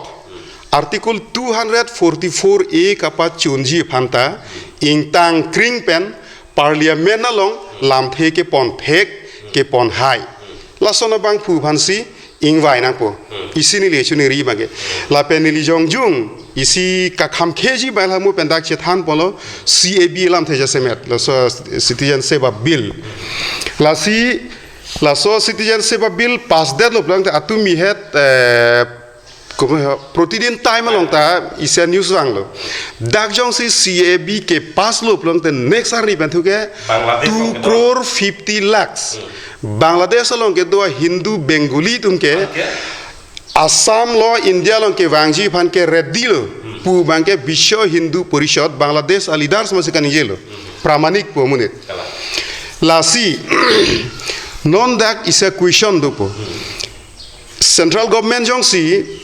Article two hundred forty-four A kapachunji aphan ta ingtang kring pen Parliament along lamthe kepon thek, kepon hai. Lason abangphu aphansi ingvai nangpo. Isi neli chiningri abang ke. Lapen neli jongjung isi kakhamkheji bai la mo pen dak chethan ponlo C A B lamthe jasemet. Laso Citizen Seva Bill. Lasi laso Citizen Seva Bill pass detlo pulang te atumi het eh, Kumi ho, Pratidin Time along ta isi a news vanglo. Dak jongsi C A B ke pass lo pulang te next arni pen thu ke Bangladesh two along ke crore fifty lakhs. Hmm. Bangladesh along kedo a Hindu Bengali atum ke Oke. Assam lo India along kevangji aphan ke ready lo. Hmm. Pu abang ke Biswa Hindu Parishad Bangladesh a leaders masi kaningje lo. Hmm. Pramanik pu amonit. Kalang. Lasi non dak isi a question dopo. Hmm. Central government jongsi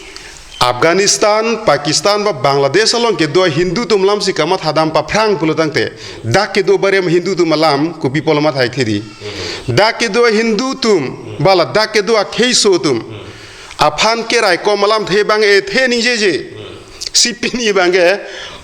Afghanistan, Pakistan ba Bangladesh along kedo a Hindu atum alamsi kamathadam paphrang pulo tangte, dak kedo barem Hindu atum alam kopi pulo mathai thidi. Dak kedo a Hindu atum, ba la dak kedo a kheiso atum aphan keraikom alamthe abang ethe ningjeje. Si pini abang ke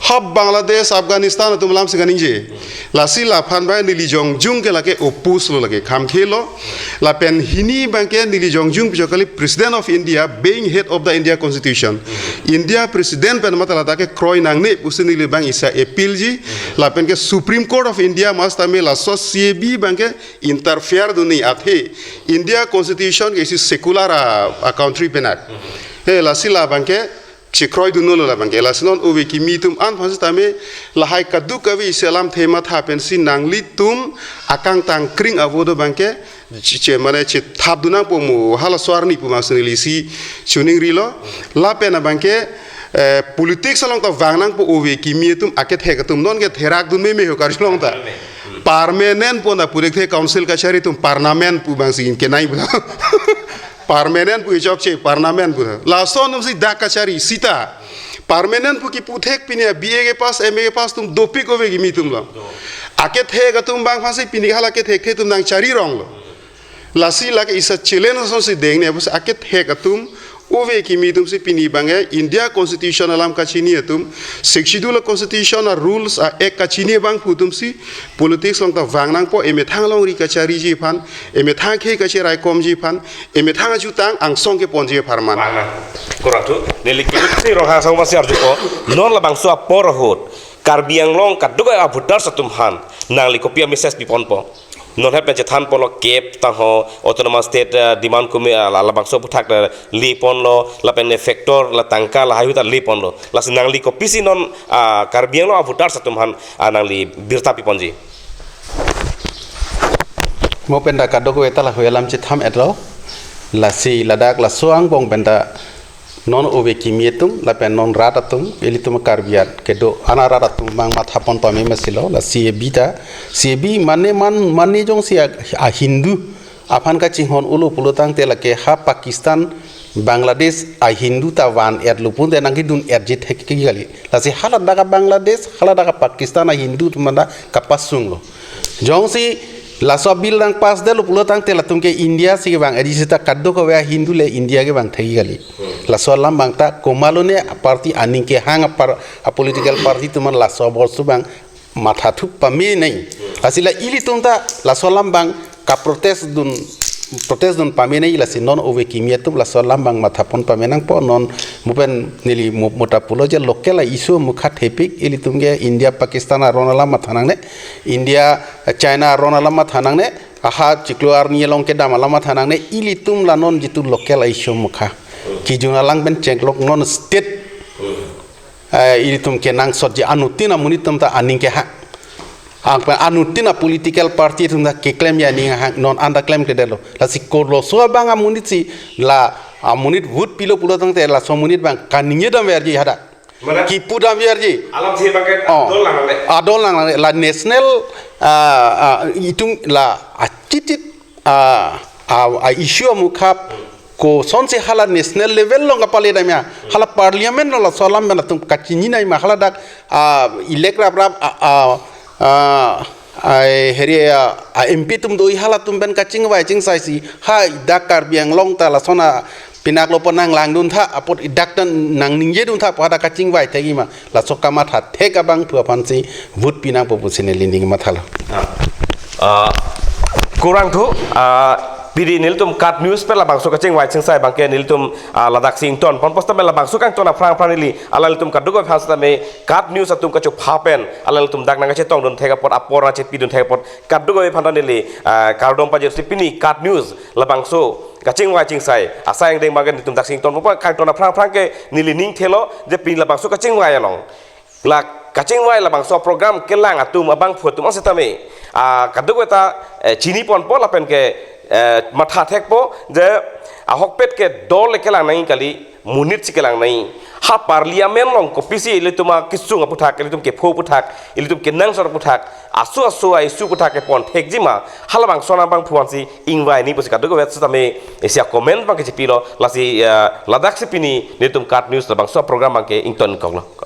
hap Bangladesh, Afghanistan atum alamsi kaningje. Lasi laphan abang neli jongjung ke lake oppose lo, lake khamkhe lo. Lapen hini abang ke neli jongjung pu chokali President of India being head of the India Constitution. India President pen matha ladak ke kroi nangne pusi neli abang isi a appeal ji. Lapen ke Supreme Court of India masi tame laso C A B abang ke interfere dunji athe India Constitution ke isi secular a, a country pen ak. He lasi la abang ke chekroidunlo labang ke. Lasi non ove kimi atum an aphan sitame lahai kadokave isi alamthe matha pensi nanglitum akangtang kring avo do abang ke che, che mane chethapdun nangpo mo halaso arni pu masi neli si chiningrilo. Lapen abang ke eh, politics along ta vang nangpo ove kimi atum akethek atum non ke therak dun meme ho karjulong ta. Permanent pu na purik the council kachari atum permanent pu abang si kenai pu. Permanent pu chokche permanent pu. Lason atumsi dak kachari sita. Permanent pu kipu thek pini a B A ke pass, M A ke pass atum dopik ove kimi atum lo. Akethek atum abang aphansi pini hala kethek the atum nangchari rong lo. Lasi lake isi a challenge asonsi dengne apotsi akethek atum ove kimi atumsi pini abang ke India Constitution alam kachini atum, Sixth Schedule a Constitution a rules a act kachini abangphu atumsi politics along ta vang nangpo, emethang longri kachariji aphan, emethang khei kacheraikomji aphan, emethang ajutang angsong keponji apharman. Vang nang. Kuratu, neli kiluksi Ronghang asong masi arjupo, non labangso apor ahut Karbi Anglong kadokave a voters atum aphan nangli kopi a message piponpo? Non het pen chethan ponlo kep tangho autonomous state eh, demand kumi eh, la- labangso aputhak eh, le ponlo lapen eh, factor la tangka lahai ahut ta le ponlo. Lasi nangli kopisi non ah, Karbi Anglong a voters atum aphan ah, nangli birta piponji? Mo pen ta kadokave ta lahai alam chetham etlo. Lasi ladak laso angbong pen ta non ove kimi atum lapen non rat atum ilitum Karbi at kedo ana rat atum abang matha pon pame masilo la C A B ta, C A B mane man mane jongsi a, a Hindu aphan kachinghon ulo pulo tangte lake ha Pakistan Bangladesh a Hindu ta van-etlo pulote nangkedun-etji thek kali. Lasi haladak a Bangladesh, haladak a Pakistan a Hindu atum ta kapasunglo. Jongsi laso bill nangpass detlo pulo tangte latum ke India si kevang-etji seta kadokave a Hindu le India kevang thek kali. Laso alam abang ta komatlo ne a party aning kehang a par-, a political party atum laso abor su abang mathathu pame nangji. Lasi la ilitum ta laso alam abang kaprotest dun, protest dun pame nangji, lasi non ove kimi atum laso alam abang mathapon pame nangpo. Non mo pen neli mo-, mo ta pulo je local a issue mukha thepik, ilitum ke India Pakistan aron alam matha nangne, India China aron alam matha nangne, aha chiklo arni along kedam alam matha nangne, ilitum la non jitu local a issue mukha. Kijun alang pen chenglok non state eh, ilitum kenangsotji anuttin amonit atum ta aning kehang. Anpen anuttin a political party atum ta keklemji aning ahang, non anta klemkledetlo. Lasi koloso abang amonit si la amonit vote pilo pulo tangte laso amonit abang kaningje damverji hadak. Mana? Kipu damverji. Alam si abang ke Oh. adol lang le. Adol lang le. La national, ah, ah, itum la achitit, ah, ah, ah, issue amukha kosonsi hala national level along kapale damji, hala parliament along laso alam abang atum kachini nangji ma, haladak, ah, elect raprap, ah, ah, ah, ai heri, ah, ah, M P atum do-i, halatum pen kachingvai chingsai si, ha dak Karbi Anglong ta lason a pinaklo pu nanglangdun tha, apot idak ta nangningjeduntha pu hadak kachingvai thekji ma, laso kamatha thek abang pu aphansi vote pi nangpo pusi neli ning mathalo. Ah, kurang thu, ah, piri nelitum KAT News pen labangso kachingvai chingsai abang ke nelitum, ah, ladaksi ingtonpon, posta pen labangso kangton aphrang aphrang neli alanglitum kadokave aphan setame KAT News atum kachopha pen alanglitum dak nangkachetongdun thek apot, apor nangchepidun thek apot kadokave aphan ta neli, ah, kardom pajirsi pini KAT News labangso kachingvai chingsai asai angdeng abang ke nelitum daksi ingtonpo, kangton aphrang aphrang ke neli ning thelo je pini labangso kachingvai along, la kachingvai labangso program kelang atum abangphu atum setame, ah, kadokave ta, eh, chiniponpo lapen ke, eh, matha thekpo je ahokpet ke dol le kelang nangji kali, monit si kelang nangji. Ha parliament along kopisi ilitum akesung aputhak, ilitum kepho aputhak, ilitum kenangsot aputhak, aso aso a issue aputhak kepon thekji ma, halabangso angbong abangphu ansi ingvai nangji pusi kadokave setame isi a comment abang kechepilo, lasi, eh, ladaksi pini nelitum KAT News labangso program abang ke ingtonkoklo.